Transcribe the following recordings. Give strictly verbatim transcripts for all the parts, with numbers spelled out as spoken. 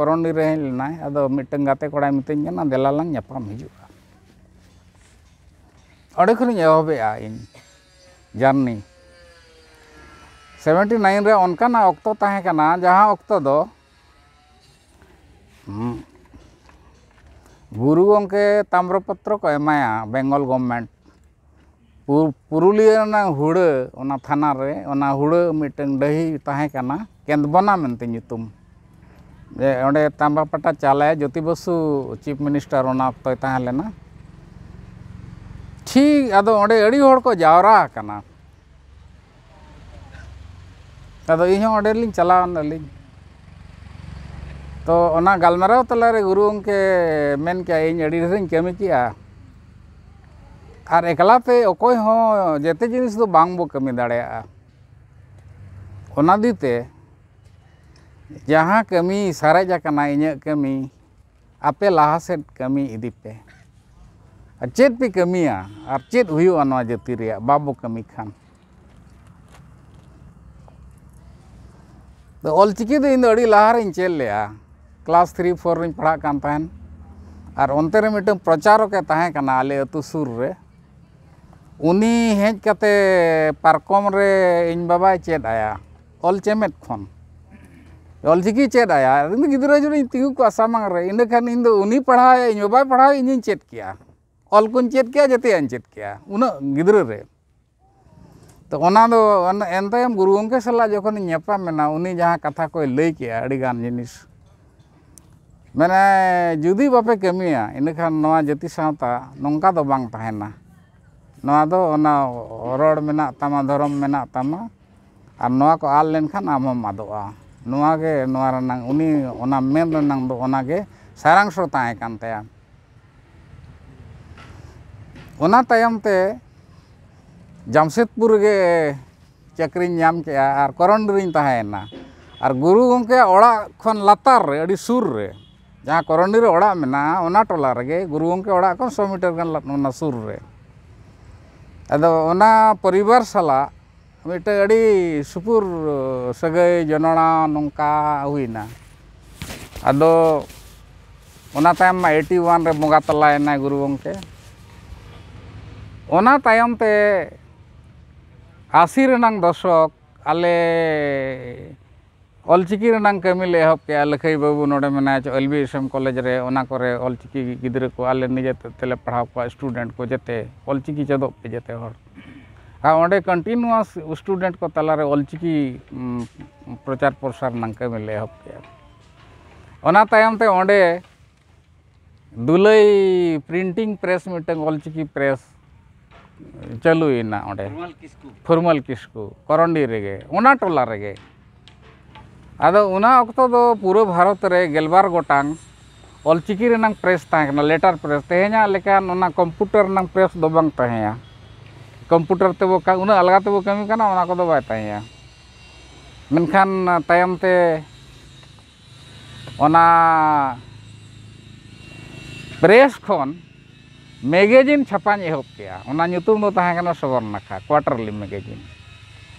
ᱠᱚᱨᱚᱱᱰᱤ ᱨᱮ ᱦᱮᱡ ᱞᱮᱱᱟᱭ᱾ ᱟᱫᱚ ᱢᱤᱫᱴᱟᱝ ᱜᱟᱛᱮ ᱠᱚᱲᱟᱭ ᱢᱤᱛᱟᱹᱧ ᱠᱟᱱᱟ, "ᱫᱮᱞᱟ ᱞᱟᱝ ᱧᱟᱯᱟᱢ ᱦᱤᱡᱩᱜᱼᱟ᱾" ᱚᱸᱰᱮ ᱠᱷᱚᱱᱤᱧ ᱮᱦᱚᱵᱮᱜᱼᱟ ᱤᱧ ᱡᱟᱨᱱᱤ᱾ ᱥᱮᱵᱷᱮᱱᱴᱤ ᱱᱟᱭᱤᱱ ᱨᱮ ᱚᱱᱠᱟᱱᱟᱜ ᱚᱠᱛᱚ ᱛᱟᱦᱮᱸ ᱠᱟᱱᱟ, ᱡᱟᱦᱟᱸ ᱚᱠᱛᱚ ᱫᱚ, ᱦᱩᱸ, ᱜᱩᱨᱩ ᱜᱚᱢᱠᱮ ᱛᱟᱢᱨᱚᱯᱚᱛᱨᱚ ᱠᱚ ᱮᱢᱟᱭᱟ ᱵᱮᱝᱜᱚᱞ ᱜᱚᱵᱷᱢᱮᱱᱴ᱾ ᱯᱩ-, ᱯᱩᱨᱩᱞᱤᱭᱟᱹ ᱨᱮᱱᱟᱜ ᱦᱩᱲᱟᱹ, ᱚᱱᱟ ᱛᱷᱟᱱᱟ ᱨᱮ, ᱚᱱᱟ ᱦᱩᱲᱟᱹ ᱢᱤᱫᱴᱟᱝ ᱰᱟᱹᱦᱤ ᱛᱟᱦᱮᱸ ᱠᱟᱱᱟ, ᱠᱮᱸᱫᱵᱚᱱᱟ ᱢᱮᱱᱛᱮ ᱧᱩᱛᱩᱢ᱾ ᱡᱮ ᱚᱸᱰᱮ ᱛᱟᱢᱵᱟ ᱯᱟᱴᱟ ᱪᱟᱞᱮ ᱡᱳᱛᱤ ᱵᱚᱥᱩ ᱪᱤᱯ ᱢᱤᱱᱤᱥᱴᱟᱨ ᱚᱱᱟ ᱚᱠᱛᱚᱭ ᱛᱟᱦᱮᱸ ᱞᱮᱱᱟ᱾ ᱴᱷᱤᱠ ᱟᱫᱚ ᱚᱸᱰᱮ ᱟᱹᱰᱤ ᱦᱚᱲ ᱠᱚ ᱡᱟᱣᱨᱟ ᱟᱠᱟᱱᱟ᱾ ᱟᱫᱚ ᱤᱧ ᱦᱚᱸ ᱚᱸᱰᱮ ᱞᱤᱧ ᱪᱟᱞᱟᱣ ᱮᱱᱟᱞᱤᱧ᱾ ᱛᱚ ᱚᱱᱟ ᱜᱟᱞᱢᱟᱨᱟᱣ ᱛᱟᱞᱟᱨᱮ ᱜᱩᱨᱩ ᱜᱚᱢᱠᱮ ᱢᱮᱱ ᱠᱮᱜᱼᱟ, "ᱤᱧ ᱟᱹᱰᱤ ᱰᱷᱮᱨᱤᱧ ᱠᱟᱹᱢᱤ ᱠᱮᱜᱼᱟ, ᱟᱨ ᱮᱠᱞᱟ ᱛᱮ ᱚᱠᱚᱭ ᱦᱚᱸ ᱡᱮᱛᱮ ᱡᱤᱱᱤᱥ ᱫᱚ ᱵᱟᱝ ᱵᱚ ᱠᱟᱹᱢᱤ ᱫᱟᱲᱮᱭᱟᱜᱼᱟ᱾ ᱚᱱᱟ ᱫᱤ ᱛᱮ ᱡᱟᱦᱟᱸ ᱠᱟᱹᱢᱤ ᱥᱟᱨᱮᱡ ᱟᱠᱟᱱᱟ, ᱤᱧᱟᱹᱜ ᱠᱟᱹᱢᱤ, ᱟᱯᱮ ᱞᱟᱦᱟ ᱥᱮᱫ ᱠᱟᱹᱢᱤ ᱤᱫᱤ ᱯᱮ᱾ ᱟᱨ ᱪᱮᱫ ᱯᱮ ᱠᱟᱹᱢᱤᱭᱟ? ᱟᱨ ᱪᱮᱫ ᱦᱩᱭᱩᱜᱼᱟ ᱱᱚᱣᱟ ᱡᱟᱹᱛᱤ ᱨᱮᱭᱟᱜ, ᱵᱟᱵᱚ ᱠᱟᱹᱢᱤ ᱠᱷᱟᱱ?" ᱛᱚ ᱚᱞᱪᱤᱠᱤ ᱫᱚ ᱤᱧ ᱫᱚ ᱟᱹᱰᱤ ᱞᱟᱦᱟ ᱨᱤᱧ ᱪᱮᱫ ᱞᱮᱜᱼᱟ, ᱠᱞᱟᱥ ᱛᱷᱨᱤ ᱯᱷᱳᱨ ᱨᱤᱧ ᱯᱟᱲᱦᱟᱜ ᱠᱟᱱ ᱛᱟᱦᱮᱱ᱾ ᱟᱨ ᱚᱱᱛᱮ ᱨᱮ ᱢᱤᱫᱴᱟᱝ ᱯᱨᱚᱪᱟᱨᱚᱠ ᱮ ᱛᱟᱦᱮᱸ ᱠᱟᱱᱟ ᱟᱞᱮ ᱟᱹᱛᱩ ᱥᱩᱨ ᱨᱮ᱾ ᱩᱱᱤ ᱦᱮᱡ ᱠᱟᱛᱮ ᱯᱟᱨᱠᱚᱢ ᱨᱮ ᱤᱧ ᱵᱟᱵᱟᱭ ᱪᱮᱫ ᱟᱭᱟ ᱚᱞ ᱪᱮᱢᱮᱫ ᱠᱷᱚᱱ᱾ ᱚᱞᱪᱤᱠᱤ ᱪᱮᱫ ᱟᱭᱟ᱾ ᱤᱧ ᱫᱚ ᱜᱤᱫᱽᱨᱟᱹ ᱡᱚᱠᱷᱚᱱᱤᱧ ᱛᱤᱸᱜᱩ ᱠᱚᱜᱼᱟ ᱥᱟᱢᱟᱝ ᱨᱮ, ᱤᱱᱟᱹ ᱠᱷᱟᱱ ᱤᱧ ᱫᱚ ᱩᱱᱤ ᱯᱟᱲᱦᱟᱣᱮ, ᱤᱧ ᱵᱟᱵᱟᱭ ᱯᱟᱲᱦᱟᱣᱮ, ᱤᱧᱤᱧ ᱪᱮᱫ ᱠᱮᱭᱟ᱾ ᱚᱞ ᱠᱚᱧ ᱪᱮᱫ ᱠᱮᱭᱟ, ᱡᱚᱛᱚᱭᱟᱜ ᱤᱧ ᱪᱮᱫ ᱠᱮᱭᱟ ᱩᱱᱟᱹᱜ ᱜᱤᱫᱽᱨᱟᱹ ᱨᱮ᱾ ᱛᱚ ᱚᱱᱟ ᱫᱚ ᱮᱱ, ᱮᱱ ᱛᱟᱭᱚᱢ ᱜᱩᱨᱩ ᱜᱚᱢᱠᱮ ᱥᱟᱞᱟᱜ ᱡᱚᱠᱷᱚᱱᱤᱧ ᱧᱟᱯᱟᱢ ᱮᱱᱟ, ᱩᱱᱤ ᱡᱟᱦᱟᱸ ᱠᱟᱛᱷᱟ ᱠᱚᱭ ᱞᱟᱹᱭ ᱠᱮᱜᱼᱟ, ᱟᱹᱰᱤ ᱜᱟᱱ ᱡᱤᱱᱤᱥ, ᱢᱟᱱᱮ, ᱡᱩᱫᱤ ᱵᱟᱯᱮ ᱠᱟᱹᱢᱤᱭᱟ, ᱤᱱᱟᱹᱠᱷᱟᱱ ᱱᱚᱣᱟ ᱡᱟᱹᱛᱤ ᱥᱟᱶᱛᱟ ᱱᱚᱝᱠᱟ ᱫᱚ ᱵᱟᱝ ᱛᱟᱦᱮᱱᱟ᱾ ᱱᱚᱣᱟ ᱫᱚ ᱚᱱᱟ ᱨᱚᱲ ᱢᱮᱱᱟᱜ ᱛᱟᱢᱟ, ᱫᱷᱚᱨᱚᱢ ᱢᱮᱱᱟᱜ ᱛᱟᱢᱟ, ᱟᱨ ᱱᱚᱣᱟ ᱠᱚ ᱟᱫ ᱞᱮᱱᱠᱷᱟᱱ ᱟᱢ ᱦᱚᱸᱢ ᱟᱫᱚᱜᱼᱟ᱾ ᱱᱚᱣᱟ ᱜᱮ ᱱᱚᱣᱟ ᱨᱮᱱᱟᱝ, ᱩᱱᱤ ᱚᱱᱟ ᱢᱮᱱ ᱨᱮᱱᱟᱝ ᱫᱚ ᱚᱱᱟ ᱜᱮ ᱥᱟᱨᱟᱝᱥᱚ ᱛᱟᱦᱮᱸ ᱠᱟᱱ ᱛᱟᱭᱟ᱾ ᱚᱱᱟ ᱛᱟᱭᱚᱢ ᱛᱮ ᱡᱟᱢᱥᱮᱫᱽᱯᱩᱨ ᱨᱮᱜᱮ ᱪᱟᱹᱠᱨᱤᱧ ᱧᱟᱢ ᱠᱮᱜᱼᱟ ᱟᱨ ᱠᱚᱨᱚᱱᱰᱤ ᱨᱤᱧ ᱛᱟᱦᱮᱸᱭᱮᱱᱟ᱾ ᱟᱨ ᱜᱩᱨᱩ ᱜᱚᱢᱠᱮᱭᱟᱜ ᱚᱲᱟᱜ ᱠᱷᱚᱱ ᱞᱟᱛᱟᱨ ᱨᱮ, ᱟᱹᱰᱤ ᱥᱩᱨ ᱨᱮ, ᱡᱟᱦᱟᱸ ᱠᱚᱨᱚᱱᱰᱤ ᱨᱮ ᱚᱲᱟᱜ ᱢᱮᱱᱟᱜᱼᱟ, ᱚᱱᱟ ᱴᱚᱞᱟ ᱨᱮᱜᱮ ᱜᱩᱨᱩ ᱜᱚᱢᱠᱮ ᱚᱲᱟᱜ ᱠᱷᱚᱱ ᱥᱚ ᱢᱤᱴᱟᱨ ᱜᱟᱱ ᱞᱟ-, ᱚᱱᱟ ᱥᱩᱨ ᱨᱮ᱾ ᱟᱫᱚ ᱚᱱᱟ ᱯᱚᱨᱤᱵᱟᱨ ᱥᱟᱞᱟᱜ ᱢᱤᱫᱴᱟᱝ ᱟᱹᱰᱤ ᱥᱩᱯᱩᱨ ᱥᱟᱹᱜᱟᱹᱭ ᱡᱚᱱᱚᱲᱟᱣ ᱱᱚᱝᱠᱟ ᱦᱩᱭᱱᱟ᱾ ᱟᱫᱚ ᱚᱱᱟ ᱛᱟᱭᱚᱢ ᱢᱟ ᱮᱭᱤᱴᱤ ᱳᱣᱟᱱ ᱨᱮ ᱵᱚᱸᱜᱟ ᱛᱟᱞᱟᱭᱮᱱᱟᱭ ᱜᱩᱨᱩ ᱜᱚᱢᱠᱮ᱾ ᱚᱱᱟ ᱛᱟᱭᱚᱢ ᱛᱮ ᱟᱥᱤ ᱨᱮᱱᱟᱝ ᱫᱚᱥᱚᱠ ᱟᱞᱮ ᱚᱞᱪᱤᱠᱤ ᱨᱮᱱᱟᱝ ᱠᱟᱹᱢᱤ ᱞᱮ ᱮᱦᱚᱵ ᱠᱮᱜᱼᱟ᱾ ᱞᱟᱹᱠᱷᱟᱹᱭ ᱵᱟᱹᱵᱩ ᱱᱚᱰᱮ ᱢᱮᱱᱟᱭᱟ, L B S M college ᱨᱮ, ᱚᱱᱟ ᱠᱚᱨᱮ ᱚᱞᱪᱤᱠᱤ ᱜᱤᱫᱽᱨᱟᱹ ᱠᱚ ᱟᱞᱮ ᱱᱤᱡᱮ ᱛᱮᱞᱮ ᱯᱟᱲᱦᱟᱣ ᱠᱚᱣᱟ, ᱥᱴᱩᱰᱮᱱᱴ ᱠᱚ ᱡᱮᱛᱮ ᱚᱞᱪᱤᱠᱤ ᱪᱮᱫᱚᱜ ᱯᱮ ᱡᱮᱛᱮ ᱦᱚᱲ᱾ ᱟᱨ ᱚᱸᱰᱮ ᱠᱚᱱᱴᱤᱱᱩᱣᱟᱥ ᱥᱴᱩᱰᱮᱱᱴ ᱠᱚ ᱛᱟᱞᱟᱨᱮ ᱚᱞᱪᱤᱠᱤ ᱩᱢ, ᱯᱨᱚᱪᱟᱨ ᱯᱨᱚᱥᱟᱨ ᱨᱮᱱᱟᱝ ᱠᱟᱹᱢᱤ ᱞᱮ ᱮᱦᱚᱵ ᱠᱮᱜᱼᱟ᱾ ᱚᱱᱟ ᱛᱟᱭᱚᱢ ᱛᱮ ᱚᱸᱰᱮ ᱫᱩᱞᱟᱹᱭ ᱯᱨᱤᱱᱴᱤᱝ ᱯᱨᱮᱥ, ᱢᱤᱫᱴᱟᱝ ᱚᱞᱪᱤᱠᱤ ᱯᱨᱮᱥ ᱪᱟᱹᱞᱩᱭᱮᱱᱟ ᱚᱸᱰᱮ᱾ ᱯᱷᱩᱨᱢᱟᱞ ᱠᱤᱥᱠᱩ᱾ ᱯᱷᱩᱨᱢᱟᱞ ᱠᱤᱥᱠᱩ, ᱠᱚᱨᱚᱱᱰᱤ ᱨᱮᱜᱮ, ᱚᱱᱟ ᱴᱚᱞᱟ ᱨᱮᱜᱮ᱾ ᱟᱫᱚ ᱚᱱᱟ ᱚᱠᱛᱚ ᱫᱚ ᱯᱩᱨᱟᱹ ᱵᱷᱟᱨᱚᱛ ᱨᱮ ᱜᱮᱞᱵᱟᱨ ᱜᱚᱴᱟᱝ ᱚᱞᱪᱤᱠᱤ ᱨᱮᱱᱟᱝ ᱯᱨᱮᱥ ᱛᱟᱦᱮᱸ ᱠᱟᱱᱟ, ᱞᱮᱴᱟᱨ ᱯᱨᱮᱥ᱾ ᱛᱮᱦᱮᱧᱟᱜ ᱞᱮᱠᱟᱱ ᱚᱱᱟ ᱠᱚᱢᱯᱩᱴᱟᱨ ᱨᱮᱱᱟᱝ ᱯᱨᱮᱥ ᱫᱚ ᱵᱟᱝ ᱛᱟᱦᱮᱸᱭᱟ᱾ ᱠᱚᱢᱯᱩᱴᱟᱨ ᱛᱮᱵᱚ ᱠᱟ-, ᱩᱱᱟᱹᱜ ᱟᱞᱜᱟ ᱛᱮᱵᱚ ᱠᱟᱹᱢᱤ ᱠᱟᱱᱟ, ᱚᱱᱟ ᱠᱚᱫᱚ ᱵᱟᱭ ᱛᱟᱦᱮᱸᱭᱟ᱾ ᱢᱮᱱᱠᱷᱟᱱ ᱛᱟᱭᱚᱢ ᱛᱮ ᱚᱱᱟ ᱯᱨᱮᱥ ᱠᱷᱚᱱ ᱢᱮᱜᱟᱡᱤᱱ ᱪᱷᱟᱯᱟᱧ ᱮᱦᱚᱵ ᱠᱮᱜᱼᱟ᱾ ᱚᱱᱟ ᱧᱩᱛᱩᱢ ᱫᱚ ᱛᱟᱦᱮᱸ ᱠᱟᱱᱟ ᱥᱚᱵᱚᱨᱱᱟᱠᱷᱟ ᱠᱚᱣᱟᱴᱟᱨᱞᱤ ᱢᱮᱜᱟᱡᱤᱱ᱾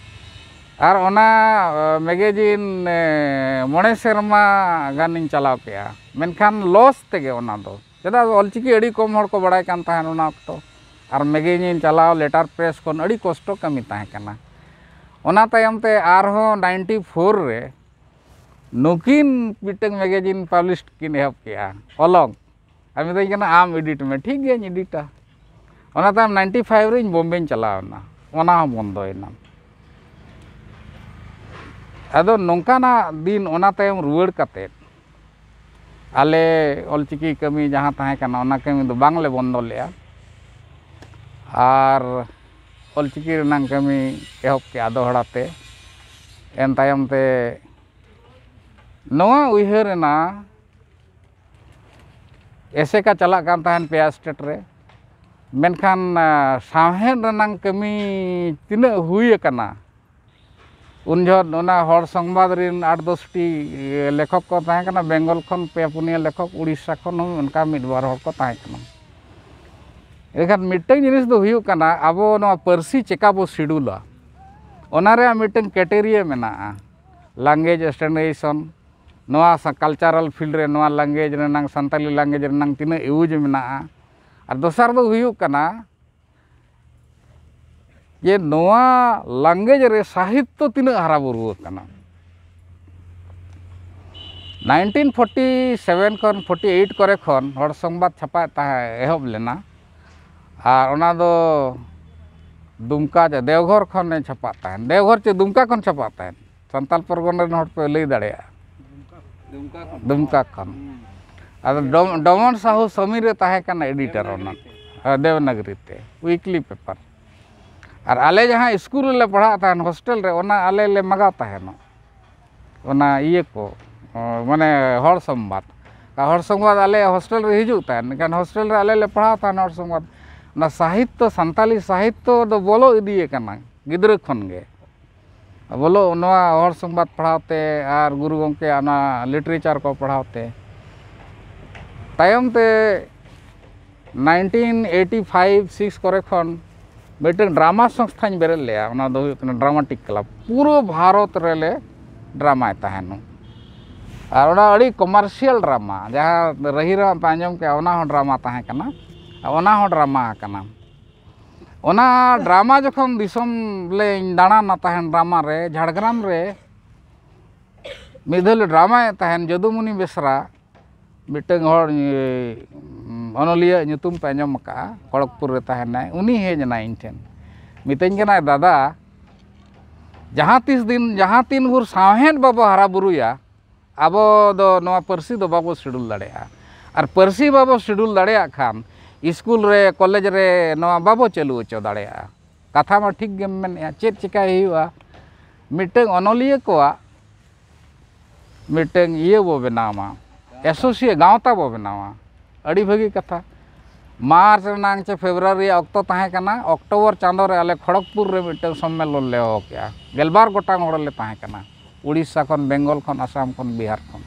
ᱟᱨ ᱚᱱᱟ, ᱮ, ᱢᱮᱜᱟᱡᱤᱱ, ᱮ, ᱢᱚᱬᱮ ᱥᱮᱨᱢᱟ ᱜᱟᱱᱤᱧ ᱪᱟᱞᱟᱣ ᱠᱮᱜᱼᱟ, ᱢᱮᱱᱠᱷᱟᱱ ᱞᱚᱥ ᱛᱮᱜᱮ ᱚᱱᱟ ᱫᱚ᱾ ᱪᱮᱫᱟᱜ, ᱚᱞᱪᱤᱠᱤ ᱟᱹᱰᱤ ᱠᱚᱢ ᱦᱚᱲ ᱠᱚ ᱵᱟᱲᱟᱭ ᱠᱟᱱ ᱛᱟᱦᱮᱸᱫ ᱚᱱᱟ ᱚᱠᱛᱚ᱾ ᱟᱨ ᱢᱮᱜᱟᱡᱤᱱ ᱪᱟᱞᱟᱣ, ᱞᱮᱴᱟᱨ ᱯᱨᱮᱥ ᱠᱷᱚᱱ ᱟᱹᱰᱤ ᱠᱚᱥᱴᱚ ᱠᱟᱹᱢᱤ ᱛᱟᱦᱮᱸ ᱠᱟᱱᱟ᱾ ᱚᱱᱟ ᱛᱟᱭᱚᱢ ᱛᱮ ᱟᱨᱦᱚᱸ ᱱᱟᱭᱤᱱᱴᱤ ᱯᱷᱳᱨ ᱨᱮ ᱱᱩᱠᱤᱱ ᱢᱤᱫᱴᱟᱝ ᱢᱮᱜᱟᱡᱤᱱ ᱯᱟᱵᱽᱞᱤᱥ ᱠᱤᱱ ᱮᱦᱚᱵ ᱠᱮᱜᱼᱟ, ᱚᱞᱚᱝ᱾ ᱟᱨ ᱢᱮᱛᱟᱹᱧ ᱠᱟᱱᱟ, "ᱟᱢ ᱮᱰᱤᱴ ᱢᱮ᱾" ᱴᱷᱤᱠ ᱜᱮᱭᱟᱧ ᱮᱰᱤᱴᱟ᱾ ᱚᱱᱟ ᱛᱟᱭᱚᱢ ᱱᱟᱭᱤᱱᱴᱤ ᱯᱷᱟᱭᱤᱵᱷ ᱨᱮᱧ ᱵᱳᱢᱵᱮᱧ ᱪᱟᱞᱟᱣ ᱮᱱᱟ, ᱚᱱᱟ ᱦᱚᱸ ᱵᱚᱱᱫᱚᱭᱮᱱᱟ᱾ ᱟᱫᱚ ᱱᱚᱝᱠᱟᱱᱟᱜ ᱫᱤᱱ, ᱚᱱᱟ ᱛᱟᱭᱚᱢ ᱨᱩᱣᱟᱹᱲ ᱠᱟᱛᱮᱫ ᱟᱞᱮ ᱚᱞᱪᱤᱠᱤ ᱠᱟᱹᱢᱤ ᱡᱟᱦᱟᱸ ᱛᱟᱦᱮᱸ ᱠᱟᱱᱟ, ᱚᱱᱟ ᱠᱟᱹᱢᱤ ᱫᱚ ᱵᱟᱝᱞᱮ ᱵᱚᱱᱫᱚ ᱞᱮᱫᱼᱟ᱾ ᱟᱨ ᱚᱞᱪᱤᱠᱤ ᱨᱮᱱᱟᱝ ᱠᱟᱹᱢᱤ ᱮᱦᱚᱵ ᱠᱮᱜᱼᱟ ᱫᱚᱦᱲᱟ ᱛᱮ᱾ ᱮᱱ ᱛᱟᱭᱚᱢ ᱛᱮ ᱱᱚᱣᱟ ᱩᱭᱦᱟᱹᱨ ᱮᱱᱟ, ᱮᱥᱮᱠᱟ ᱪᱟᱞᱟᱜ ᱠᱟᱱ ᱛᱟᱦᱮᱱ ᱯᱮᱭᱟ ᱥᱴᱮᱴ ᱨᱮ, ᱢᱮᱱᱠᱷᱟᱱ, ᱟ, ᱥᱟᱶᱦᱮᱫ ᱨᱮᱱᱟᱝ ᱠᱟᱹᱢᱤ ᱛᱤᱱᱟᱹᱜ ᱦᱩᱭ ᱟᱠᱟᱱᱟ, ᱩᱱ ᱡᱚᱦᱚᱜ ᱚᱱᱟ ᱦᱚᱲ ᱥᱚᱝᱵᱟᱫ ᱨᱮᱱ ᱟᱴ ᱫᱚᱥ ᱴᱤ ᱞᱮᱠᱷᱚᱠ ᱠᱚ ᱛᱟᱦᱮᱸ ᱠᱟᱱᱟ, ᱵᱮᱝᱜᱚᱞ ᱠᱷᱚᱱ ᱯᱮ ᱯᱩᱱᱭᱟᱹ ᱞᱮᱠᱷᱚᱠ, ᱩᱲᱤᱥᱥᱟ ᱠᱷᱚᱱ ᱦᱚᱸ ᱚᱱᱠᱟ ᱢᱤᱫ ᱵᱟᱨ ᱦᱚᱲ ᱠᱚ ᱛᱟᱦᱮᱸ ᱠᱟᱱᱟ᱾ ᱮᱱᱠᱷᱟᱱ ᱢᱤᱫᱴᱟᱝ ᱡᱤᱱᱤᱥ ᱫᱚ ᱦᱩᱭᱩᱜ ᱠᱟᱱᱟ, ᱟᱵᱚ ᱱᱚᱣᱟ ᱯᱟᱹᱨᱥᱤ ᱪᱮᱠᱟ ᱵᱚ ᱥᱤᱰᱩᱞᱟ, ᱚᱱᱟ ᱨᱮᱭᱟᱜ ᱢᱤᱫᱴᱟᱝ ᱠᱨᱟᱭᱴᱮᱨᱤᱭᱟ ᱢᱮᱱᱟᱜᱼᱟ, ᱞᱮᱝᱜᱩᱭᱮᱡᱽ ᱥᱴᱮᱱᱰᱟᱨᱰᱟᱭᱡᱮᱥᱚᱱ, ᱱᱚᱣᱟ cultural field ᱨᱮ ᱱᱚᱣᱟ language ᱨᱮᱱᱟᱝ, ᱥᱟᱱᱛᱟᱞᱤ language ᱨᱮᱱᱟᱝ ᱛᱤᱱᱟᱹᱜ use ᱢᱮᱱᱟᱜᱼᱟ᱾ ᱟᱨ ᱫᱚᱥᱟᱨ ᱫᱚ ᱦᱩᱭᱩᱜ ᱠᱟᱱᱟ ᱡᱮ ᱱᱚᱣᱟ language ᱨᱮ ᱥᱟᱦᱤᱛᱛᱚ ᱛᱤᱱᱟᱹᱜ ᱦᱟᱨᱟ ᱵᱩᱨᱩ ᱟᱠᱟᱱᱟ᱾ Nineteen forty seven ᱠᱷᱚᱱ forty eight ᱠᱚᱨᱮ ᱠᱷᱚᱱ ᱦᱚᱲ ᱥᱚᱝᱵᱟᱫ ᱪᱷᱟᱯᱟᱭ ᱛᱟᱦᱮᱸ ᱮᱦᱚᱵ ᱞᱮᱱᱟ᱾ ᱟᱨ ᱚᱱᱟ ᱫᱚ ᱫᱩᱢᱠᱟ ᱪᱮ ᱫᱮᱣᱜᱷᱚᱨ ᱠᱷᱚᱱᱮ ᱪᱷᱟᱯᱟᱜ ᱛᱟᱦᱮᱱ, ᱫᱮᱣᱜᱷᱚᱨ ᱪᱮ ᱫᱩᱢᱠᱟ ᱠᱷᱚᱱ ᱪᱷᱟᱯᱟᱜ ᱛᱟᱦᱮᱱ᱾ ᱥᱟᱱᱛᱟᱞ ᱯᱚᱨᱜᱚᱱᱟ ᱨᱮᱱ ᱦᱚᱲ ᱯᱮ ᱞᱟᱹᱭ ᱫᱟᱲᱮᱭᱟᱜᱼᱟ᱾ ᱫᱩᱢᱠᱟ ᱠᱷᱚᱱ᱾ ᱟᱫᱚ ᱰᱚᱢ- ᱰᱚᱢᱚᱱ ᱥᱟᱦᱩ ᱥᱚᱢᱤᱨ ᱮ ᱛᱟᱦᱮᱸ ᱠᱟᱱᱟ editor ᱚᱱᱟ᱾ ᱦᱮᱸ, ᱫᱮᱵᱽᱱᱟᱜᱽᱨᱤ ᱛᱮ weekly paper᱾ ᱟᱨ ᱟᱞᱮ ᱡᱟᱦᱟᱸ ᱥᱠᱩᱞ ᱨᱮᱞᱮ ᱯᱟᱲᱦᱟᱜ ᱛᱟᱦᱮᱱ, ᱦᱳᱥᱴᱮᱞ ᱨᱮ, ᱚᱱᱟ ᱟᱞᱮ ᱞᱮ ᱢᱟᱜᱟᱣ ᱛᱟᱦᱮᱱᱚᱜ, ᱚᱱᱟ ᱤᱭᱟᱹ ᱠᱚ, ᱚ, ᱢᱟᱱᱮ ᱦᱚᱲ ᱥᱚᱝᱵᱟᱫ᱾ ᱟᱨ ᱦᱚᱲ ᱥᱚᱝᱵᱟᱫ ᱟᱞᱮ ᱦᱳᱥᱴᱮᱞ ᱨᱮ ᱦᱤᱡᱩᱜ ᱛᱟᱦᱮᱱ, ᱮᱱᱠᱷᱟᱱ ᱦᱳᱥᱴᱮᱞ ᱨᱮ ᱟᱞᱮ ᱞᱮ ᱯᱟᱲᱦᱟᱣ ᱛᱟᱦᱮᱱ ᱦᱚᱲ ᱥᱚᱝᱵᱟᱫ᱾ ᱚᱱᱟ ᱥᱟᱦᱤᱛᱛᱚ, ᱥᱟᱱᱛᱟᱞᱤ ᱥᱟᱦᱤᱛᱛᱚ ᱫᱚ ᱵᱚᱞᱚ ᱤᱫᱤ ᱟᱠᱟᱱᱟ ᱜᱤᱫᱽᱨᱟᱹ ᱠᱷᱚᱱ ᱜᱮ᱾ ᱵᱚᱞᱚ ᱱᱚᱣᱟ ᱦᱚᱲ ᱥᱚᱝᱵᱟᱫ ᱯᱟᱲᱦᱟᱣ ᱛᱮ ᱟᱨ ᱜᱩᱨᱩ ᱜᱚᱢᱠᱮᱭᱟᱜ ᱚᱱᱟ literature ᱠᱚ ᱯᱟᱲᱦᱟᱣ ᱛᱮ᱾ ᱛᱟᱭᱚᱢ ᱛᱮ nineteen eighty five six ᱠᱚᱨᱮ ᱠᱷᱚᱱ ᱢᱤᱫᱴᱟᱝ drama ᱥᱚᱝᱥᱛᱷᱟᱧ ᱵᱮᱨᱮᱫ ᱞᱮᱫᱼᱟ, ᱚᱱᱟ ᱫᱚ ᱦᱩᱭᱩᱜ ᱠᱟᱱᱟ dramatic club᱾ ᱯᱩᱨᱟᱹ ᱵᱷᱟᱨᱚᱛ ᱨᱮᱞᱮ dramaᱭ ᱛᱟᱦᱮᱱᱚᱜ᱾ ᱟᱨ ᱚᱱᱟ ᱟᱹᱰᱤ commercial drama, ᱡᱟᱦᱟᱸ ᱨᱟᱹᱦᱤ ᱨᱮ ᱯᱮ ᱟᱸᱡᱚᱢ ᱠᱮᱜᱼᱟ, ᱚᱱᱟ ᱦᱚᱸ drama ᱛᱟᱦᱮᱸ ᱠᱟᱱᱟ᱾ ᱟᱨ ᱚᱱᱟ ᱦᱚᱸ drama ᱟᱠᱟᱱᱟ᱾ ᱚᱱᱟ drama ᱡᱚᱠᱷᱚᱱ ᱫᱤᱥᱚᱢ ᱞᱮ ᱫᱟᱬᱟᱱᱟ ᱛᱟᱦᱮᱱ, drama ᱨᱮ, ᱡᱷᱟᱲᱜᱨᱟᱢ ᱨᱮ ᱢᱤᱫ ᱫᱷᱟᱣ ᱞᱮ dramaᱭᱮᱫ ᱛᱟᱦᱮᱱ, ᱡᱚᱫᱩᱢᱩᱱᱤ ᱵᱮᱥᱨᱟ, ᱢᱤᱫᱴᱟᱝ ᱦᱚᱲ, ᱤᱭᱟᱹ, ᱚᱱᱚᱞᱤᱭᱟᱹ ᱧᱩᱛᱩᱢ ᱯᱮ ᱟᱸᱡᱚᱢ ᱟᱠᱟᱫᱼᱟ, ᱠᱷᱚᱲᱚᱜᱽᱯᱩᱨ ᱨᱮ ᱛᱟᱦᱮᱱᱟᱭ, ᱩᱱᱤ ᱦᱮᱡ ᱮᱱᱟᱭ ᱤᱧ ᱴᱷᱮᱱ᱾ ᱢᱤᱛᱟᱹᱧ ᱠᱟᱱᱟᱭ, "ᱫᱟᱫᱟ, ᱡᱟᱦᱟᱸ ᱛᱤᱥ ᱫᱤᱱ, ᱡᱟᱦᱟᱸ ᱛᱤᱱ ᱵᱷᱳᱨ ᱥᱟᱶᱦᱮᱫ ᱵᱟᱵᱚ ᱦᱟᱨᱟ ᱵᱩᱨᱩᱭᱟ, ᱟᱵᱚ ᱫᱚ ᱱᱚᱣᱟ ᱯᱟᱹᱨᱥᱤ ᱫᱚ ᱵᱟᱵᱚ schedule ᱫᱟᱲᱮᱭᱟᱜᱼᱟ᱾ ᱟᱨ ᱯᱟᱹᱨᱥᱤ ᱵᱟᱵᱚ schedule ᱫᱟᱲᱮᱭᱟᱜ ᱠᱷᱟᱱ, ᱥᱠᱩᱞ ᱨᱮ, ᱠᱚᱞᱮᱡᱽ ᱨᱮ ᱱᱚᱣᱟ ᱵᱟᱵᱚ ᱪᱟᱹᱞᱩ ᱦᱚᱪᱚ ᱫᱟᱲᱮᱭᱟᱜᱼᱟ᱾" ᱠᱟᱛᱷᱟ ᱢᱟ ᱴᱷᱤᱠ ᱜᱮᱢ ᱢᱮᱱᱮᱫᱼᱟ, ᱪᱮᱫ ᱪᱤᱠᱟᱹᱭ ᱦᱩᱭᱩᱜᱼᱟ? ᱢᱤᱫᱴᱟᱝ ᱚᱱᱚᱞᱤᱭᱟᱹ ᱠᱚᱣᱟᱜ ᱢᱤᱫᱴᱟᱝ ᱤᱭᱟᱹ ᱵᱚ ᱵᱮᱱᱟᱣ ᱢᱟ, associate ᱜᱟᱶᱛᱟ ᱵᱚ ᱵᱮᱱᱟᱣᱟ᱾ ᱟᱹᱰᱤ ᱵᱷᱟᱹᱜᱤ ᱠᱟᱛᱷᱟ᱾ ᱢᱟᱨᱪ ᱨᱮᱱᱟᱝ ᱪᱮ ᱯᱷᱮᱵᱽᱨᱩᱣᱟᱨᱤ ᱨᱮᱭᱟᱜ ᱚᱠᱛᱚ ᱛᱟᱦᱮᱸ ᱠᱟᱱᱟ, ᱚᱠᱴᱳᱵᱚᱨ ᱪᱟᱸᱫᱳ ᱨᱮ ᱟᱞᱮ ᱠᱷᱚᱲᱚᱜᱽᱯᱩᱨ ᱨᱮ ᱢᱤᱫᱴᱟᱝ ᱥᱚᱢᱢᱮᱞᱚᱱ ᱞᱮ ᱦᱚᱦᱚ ᱠᱮᱜᱼᱟ᱾ ᱜᱮᱞᱵᱟᱨ ᱜᱚᱴᱟᱝ ᱦᱚᱲ ᱞᱮ ᱛᱟᱦᱮᱸ ᱠᱟᱱᱟ, ᱩᱲᱤᱥᱥᱟ ᱠᱷᱚᱱ, ᱵᱮᱝᱜᱚᱞ ᱠᱷᱚᱱ, ᱟᱥᱟᱢ ᱠᱷᱚᱱ, ᱵᱤᱦᱟᱨ ᱠᱷᱚᱱ᱾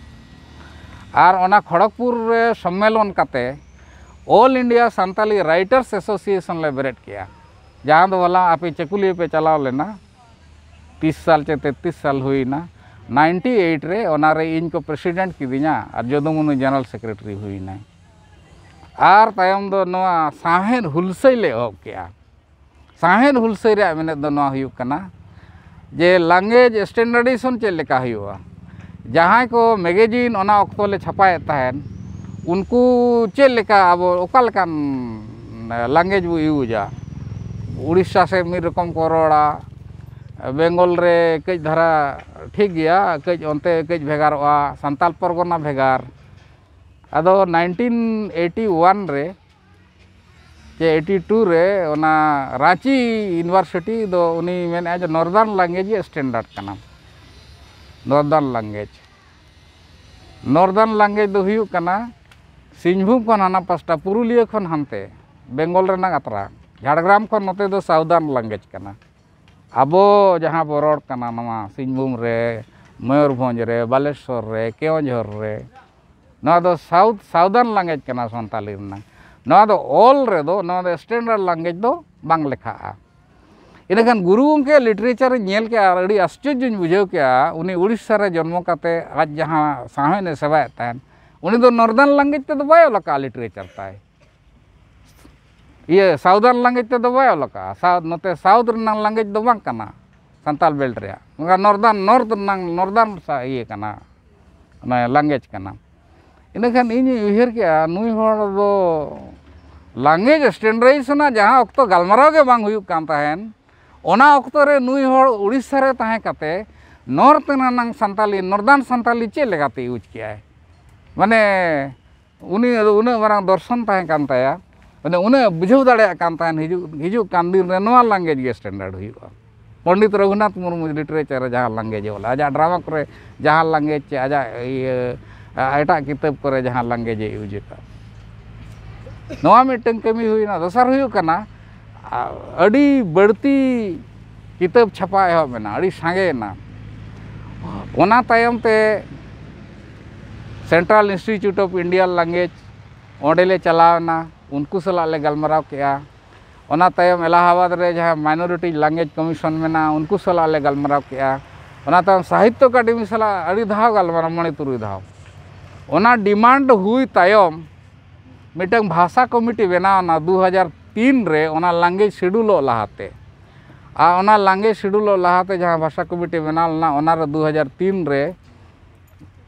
ᱟᱨ ᱚᱱᱟ ᱠᱷᱚᱲᱚᱜᱽᱯᱩᱨ ᱨᱮ ᱥᱚᱢᱢᱮᱞᱚᱱ ᱠᱟᱛᱮ All India Santali Writers Association ᱞᱮ ᱵᱮᱨᱮᱫ ᱠᱮᱜᱼᱟ, ᱡᱟᱦᱟᱸ ᱫᱚ ᱦᱚᱞᱟ ᱟᱯᱮ ᱪᱟᱹᱠᱩᱞᱤᱭᱟᱹ ᱯᱮ ᱪᱟᱞᱟᱣ ᱞᱮᱱᱟ, ᱛᱤᱥ ᱥᱟᱞ ᱪᱮ ᱛᱮᱛᱨᱤᱥ ᱥᱟᱞ ᱦᱩᱭᱱᱟ᱾ ᱱᱟᱭᱤᱱᱴᱤ ᱮᱭᱤᱴ ᱨᱮ ᱚᱱᱟᱨᱮ ᱤᱧ ᱠᱚ ᱯᱨᱮᱥᱤᱰᱮᱱᱴ ᱠᱤᱫᱤᱧᱟ ᱟᱨ ᱡᱚᱫᱩᱢᱚᱱᱤ ᱡᱮᱱᱟᱨᱟᱞ ᱥᱮᱠᱨᱮᱴᱟᱨᱤ ᱦᱩᱭᱱᱟᱭ᱾ ᱟᱨ ᱛᱟᱭᱚᱢ ᱫᱚ ᱱᱚᱣᱟ ᱥᱟᱶᱦᱮᱫ ᱦᱩᱞᱥᱟᱹᱭ ᱞᱮ ᱮᱦᱚᱵ ᱠᱮᱜᱼᱟ᱾ ᱥᱟᱶᱦᱮᱫ ᱦᱩᱞᱥᱟᱹᱭ ᱨᱮᱭᱟᱜ ᱢᱮᱱᱮᱫ ᱫᱚ ᱱᱚᱣᱟ ᱦᱩᱭᱩᱜ ᱠᱟᱱᱟ ᱡᱮ ᱞᱟᱝᱜᱮᱡᱽ ᱥᱴᱮᱱᱰᱟᱨᱰᱟᱭᱡᱮᱥᱚᱱ ᱪᱮᱫ ᱞᱮᱠᱟ ᱦᱩᱭᱩᱜᱼᱟ? ᱡᱟᱦᱟᱸᱭ ᱠᱚ ᱢᱮᱜᱟᱡᱤᱱ ᱚᱱᱟ ᱚᱠᱛᱚ ᱞᱮ ᱪᱷᱟᱯᱟᱭᱮᱫ ᱛᱟᱦᱮᱸᱫ, ᱩᱱᱠᱩ ᱪᱮᱫ ᱞᱮᱠᱟ, ᱟᱵᱚ ᱚᱠᱟ ᱞᱮᱠᱟᱱ ᱞᱟᱝᱜᱮᱡᱽ ᱵᱚ ᱤᱭᱩᱡᱟ? ᱩᱲᱤᱥᱥᱟ ᱥᱮᱫ ᱢᱤᱫ ᱨᱚᱠᱚᱢ ᱠᱚ ᱨᱚᱲᱟ, ᱵᱮᱝᱜᱚᱞ ᱨᱮ ᱠᱟᱹᱡ ᱫᱷᱟᱨᱟ ᱴᱷᱤᱠ ᱜᱮᱭᱟ, ᱠᱟᱹᱡ ᱚᱱᱛᱮ ᱠᱟᱹᱡ ᱵᱷᱮᱜᱟᱨᱚᱜᱼᱟ, ᱥᱟᱱᱛᱟᱞ ᱯᱚᱨᱜᱚᱱᱟ ᱵᱷᱮᱜᱟᱨ᱾ ᱟᱫᱚ ᱱᱟᱭᱤᱱᱴᱤᱱ ᱮᱭᱤᱴᱤ ᱳᱣᱟᱱ ᱨᱮ ᱪᱮ ᱮᱭᱤᱴᱤ ᱴᱩ ᱨᱮ ᱚᱱᱟ ᱨᱟᱸᱪᱤ ᱤᱭᱩᱱᱤᱵᱷᱟᱨᱥᱤᱴᱤ ᱫᱚ ᱩᱱᱤ ᱢᱮᱱᱮᱫᱼᱟ ᱡᱮ ᱱᱚᱨᱫᱟᱨᱱ ᱞᱮᱝᱜᱩᱭᱮᱡᱽ ᱜᱮ ᱥᱴᱮᱱᱰᱟᱨᱰ ᱠᱟᱱᱟ᱾ ᱱᱚᱨᱫᱟᱨᱱ ᱞᱮᱝᱜᱩᱭᱮᱡᱽ, ᱱᱚᱨᱫᱟᱨᱱ ᱞᱮᱝᱜᱩᱭᱮᱡᱽ ᱫᱚ ᱦᱩᱭᱩᱜ ᱠᱟᱱᱟ ᱥᱤᱝᱵᱷᱩᱢ ᱠᱷᱚᱱ ᱦᱟᱱᱟ ᱯᱟᱥᱴᱟ, ᱯᱩᱨᱩᱞᱤᱭᱟᱹ ᱠᱷᱚᱱ ᱦᱟᱱᱛᱮ, ᱵᱮᱝᱜᱚᱞ ᱨᱮᱱᱟᱜ ᱟᱛᱨᱟ, ᱡᱷᱟᱲᱜᱨᱟᱢ ᱠᱷᱚᱱ ᱱᱚᱛᱮ ᱫᱚ ᱥᱟᱣᱫᱟᱨᱱ ᱞᱮᱝᱜᱩᱭᱮᱡᱽ ᱠᱟᱱᱟ᱾ ᱟᱵᱚ ᱡᱟᱦᱟᱸ ᱵᱚ ᱨᱚᱲ ᱠᱟᱱᱟ ᱱᱚᱣᱟ ᱥᱤᱝᱵᱷᱩᱢ ᱨᱮ, ᱢᱚᱭᱩᱨᱵᱷᱚᱸᱡᱽ ᱨᱮ, ᱵᱟᱞᱮᱥᱚᱨ ᱨᱮ, ᱠᱮᱣᱚᱱᱡᱷᱚᱨ ᱨᱮ, ᱱᱚᱣᱟ ᱫᱚ ᱥᱟᱣᱩᱛᱷ ᱥᱟᱣᱫᱟᱨᱱ ᱞᱮᱝᱜᱩᱭᱮᱡᱽ ᱠᱟᱱᱟ ᱥᱟᱱᱛᱟᱞᱤ ᱨᱮᱱᱟᱜ᱾ ᱱᱚᱣᱟ ᱫᱚ ᱚᱞ ᱨᱮᱫᱚ ᱱᱚᱣᱟ ᱫᱚ ᱥᱴᱮᱱᱰᱟᱨᱰ ᱞᱮᱝᱜᱩᱭᱮᱡᱽ ᱫᱚ ᱵᱟᱝ ᱞᱮᱠᱷᱟᱜᱼᱟ᱾ ᱤᱱᱟᱹᱠᱷᱟᱱ ᱜᱩᱨᱩ ᱜᱚᱢᱠᱮᱭᱟᱜ ᱞᱤᱴᱟᱨᱮᱪᱟᱨ ᱤᱧ ᱧᱮᱞ ᱠᱮᱜᱼᱟ ᱟᱨ ᱟᱹᱰᱤ ᱟᱥᱪᱚᱨᱡᱚᱧ ᱵᱩᱡᱷᱟᱹᱣ ᱠᱮᱜᱼᱟ᱾ ᱩᱱᱤ ᱩᱲᱤᱥᱥᱟ ᱨᱮ ᱡᱚᱱᱢᱚ ᱠᱟᱛᱮ ᱟᱡ ᱡᱟᱦᱟᱸ ᱥᱟᱶᱦᱮᱫ ᱮ ᱥᱮᱵᱟᱭᱮᱫ ᱛᱟᱦᱮᱸᱫ, ᱩᱱᱤ ᱫᱚ ᱱᱚᱨᱫᱟᱨᱱ ᱞᱮᱝᱜᱩᱭᱮᱡᱽ ᱛᱮᱫᱚ ᱵᱟᱭ ᱚᱞ ᱟᱠᱟᱫᱼᱟ ᱞᱤᱴᱟᱨᱮᱪᱟᱨ ᱛᱟᱭ᱾ ᱤᱭᱟᱹ ᱥᱟᱣᱫᱟᱨᱱ ᱞᱮᱝᱜᱩᱭᱮᱡᱽ ᱛᱮᱫᱚ ᱵᱟᱭ ᱚᱞ ᱟᱠᱟᱫᱼᱟ᱾ ᱥᱟᱣ-, ᱱᱚᱛᱮ ᱥᱟᱣᱩᱛᱷ ᱨᱮᱱᱟᱜ ᱞᱮᱝᱜᱩᱭᱮᱡᱽ ᱫᱚ ᱵᱟᱝ ᱠᱟᱱᱟ ᱥᱟᱱᱛᱟᱲ ᱵᱮᱞᱴ ᱨᱮᱭᱟᱜ᱾ ᱱᱚᱝᱠᱟ ᱱᱚᱨᱫᱟᱨᱱ, ᱱᱚᱨᱛᱷ ᱨᱮᱱᱟᱜ ᱱᱚᱨᱫᱟᱨᱱ ᱥᱟ-, ᱤᱭᱟᱹ ᱠᱟᱱᱟ, ᱚᱱᱟ ᱞᱮᱝᱜᱩᱭᱮᱡᱽ ᱠᱟᱱᱟ᱾ ᱤᱱᱟᱹᱠᱷᱟᱱ ᱤᱧᱤᱧ ᱩᱭᱦᱟᱹᱨ ᱠᱮᱜᱼᱟ, ᱱᱩᱭ ᱦᱚᱲ ᱫᱚ ᱞᱮᱝᱜᱩᱭᱮᱡᱽ ᱥᱴᱮᱱᱰᱟᱨᱰᱟᱭᱡᱮᱥᱚᱱ ᱨᱮᱱᱟᱜ ᱡᱟᱦᱟᱸ ᱚᱠᱛᱚ ᱜᱟᱞᱢᱟᱨᱟᱣ ᱜᱮ ᱵᱟᱝ ᱦᱩᱭᱩᱜ ᱠᱟᱱ ᱛᱟᱦᱮᱸᱱ, ᱚᱱᱟ ᱚᱠᱛᱚ ᱨᱮ ᱱᱩᱭ ᱦᱚᱲ ᱩᱲᱤᱥᱥᱟ ᱨᱮ ᱛᱟᱦᱮᱸ ᱠᱟᱛᱮ ᱱᱚᱨᱛᱷ ᱨᱮᱱᱟᱜ ᱥᱟᱱᱛᱟᱞᱤ, ᱱᱚᱨᱫᱟᱨᱱ ᱥᱟᱱᱛᱟᱞᱤ ᱪᱮᱫ ᱞᱮᱠᱟᱛᱮ ᱤᱭᱩᱡᱽ ᱠᱮᱜᱼᱟᱭ? ᱢᱟᱱᱮ ᱩᱱᱤ ᱩᱱᱟᱹᱜ ᱢᱟᱨᱟᱝ ᱫᱚᱨᱥᱚᱱ ᱛᱟᱦᱮᱸ ᱠᱟᱱ ᱛᱟᱭᱟ, ᱢᱟᱱᱮ ᱩᱱᱟᱹᱜ ᱵᱩᱡᱷᱟᱹᱣ ᱫᱟᱲᱮᱭᱟᱜ ᱠᱟᱱ ᱛᱟᱦᱮᱸᱱ, ᱦᱤᱡᱩᱜ, ᱦᱤᱡᱩᱜ ᱠᱟᱱ ᱫᱤᱱ ᱨᱮ ᱱᱚᱣᱟ ᱞᱮᱝᱜᱩᱭᱮᱡᱽ ᱜᱮ ᱥᱴᱮᱱᱰᱟᱨᱰ ᱦᱩᱭᱩᱜᱼᱟ᱾ ᱯᱚᱱᱰᱤᱛ ᱨᱚᱜᱷᱩᱱᱟᱛᱷ ᱢᱩᱨᱢᱩ ᱞᱤᱴᱟᱨᱮᱪᱟᱨ ᱨᱮ ᱡᱟᱦᱟᱸ ᱞᱮᱝᱜᱩᱭᱮᱡᱽ ᱮ ᱚᱞᱟ, ᱟᱡᱟᱜ ᱰᱨᱟᱢᱟ ᱠᱚᱨᱮ ᱡᱟᱦᱟᱸ ᱞᱮᱝᱜᱩᱭᱮᱡᱽ ᱪᱮ ᱟᱡᱟᱜ ᱤᱭᱟᱹ, ᱮᱴᱟᱜ ᱠᱤᱛᱟᱹᱵ ᱠᱚᱨᱮ ᱡᱟᱦᱟᱸ ᱞᱮᱝᱜᱩᱭᱮᱡᱽ ᱮ ᱤᱭᱩᱡᱽ ᱟᱠᱟᱫ᱾ ᱱᱚᱣᱟ ᱢᱤᱫᱴᱟᱝ ᱠᱟᱹᱢᱤ ᱦᱩᱭᱱᱟ᱾ ᱫᱚᱥᱟᱨ ᱦᱩᱭᱩᱜ ᱠᱟᱱᱟ, ᱟ-, ᱟᱹᱰᱤ ᱵᱟᱹᱲᱛᱤ ᱠᱤᱛᱟᱹᱵ ᱪᱷᱟᱯᱟ ᱮᱦᱚᱵ ᱮᱱᱟ, ᱟᱹᱰᱤ ᱥᱟᱸᱜᱮᱭᱮᱱᱟ᱾ ᱚᱱᱟ ᱛᱟᱭᱚᱢ ᱛᱮ Central Institute of Indian Language, ᱚᱸᱰᱮ ᱞᱮ ᱪᱟᱞᱟᱣ ᱮᱱᱟ, ᱩᱱᱠᱩ ᱥᱟᱞᱟᱜ ᱞᱮ ᱜᱟᱞᱢᱟᱨᱟᱣ ᱠᱮᱜᱼᱟ᱾ ᱚᱱᱟ ᱛᱟᱭᱚᱢ ᱮᱞᱟᱦᱟᱵᱟᱫᱽ ᱨᱮ ᱡᱟᱦᱟᱸ Minority Language Commission ᱢᱮᱱᱟᱜᱼᱟ, ᱩᱱᱠᱩ ᱥᱟᱞᱟᱜ ᱞᱮ ᱜᱟᱞᱢᱟᱨᱟᱣ ᱠᱮᱜᱼᱟ᱾ ᱚᱱᱟ ᱛᱟᱭᱚᱢ ᱥᱟᱦᱤᱛᱛᱚ ᱮᱠᱟᱰᱮᱢᱤ ᱥᱟᱞᱟᱜ ᱟᱹᱰᱤ ᱫᱷᱟᱣ ᱜᱟᱞᱢᱟᱨᱟᱣ, ᱢᱚᱬᱮ ᱛᱩᱨᱩᱭ ᱫᱷᱟᱣ᱾ ᱚᱱᱟ ᱰᱤᱢᱟᱱᱰ ᱦᱩᱭ ᱛᱟᱭᱚᱢ ᱢᱤᱫᱴᱟᱝ ᱵᱷᱟᱥᱟ ᱠᱚᱢᱤᱴᱤ ᱵᱮᱱᱟᱣ ᱮᱱᱟ ᱫᱩ ᱦᱟᱡᱟᱨ ᱛᱤᱱ ᱨᱮ, ᱚᱱᱟ ᱞᱟᱝᱜᱮᱡᱽ ᱥᱤᱰᱩᱞᱚᱜ ᱞᱟᱦᱟᱛᱮ᱾ ᱟᱨ ᱚᱱᱟ ᱞᱟᱝᱜᱮᱡᱽ ᱥᱤᱰᱩᱞᱚᱜ ᱞᱟᱦᱟᱛᱮ ᱡᱟᱦᱟᱸ ᱵᱷᱟᱥᱟ ᱠᱚᱢᱤᱴᱤ ᱵᱮᱱᱟᱣ ᱞᱮᱱᱟ, ᱚᱱᱟ ᱨᱮ ᱫᱩ ᱦᱟᱡᱟᱨ ᱛᱤᱱ ᱨᱮ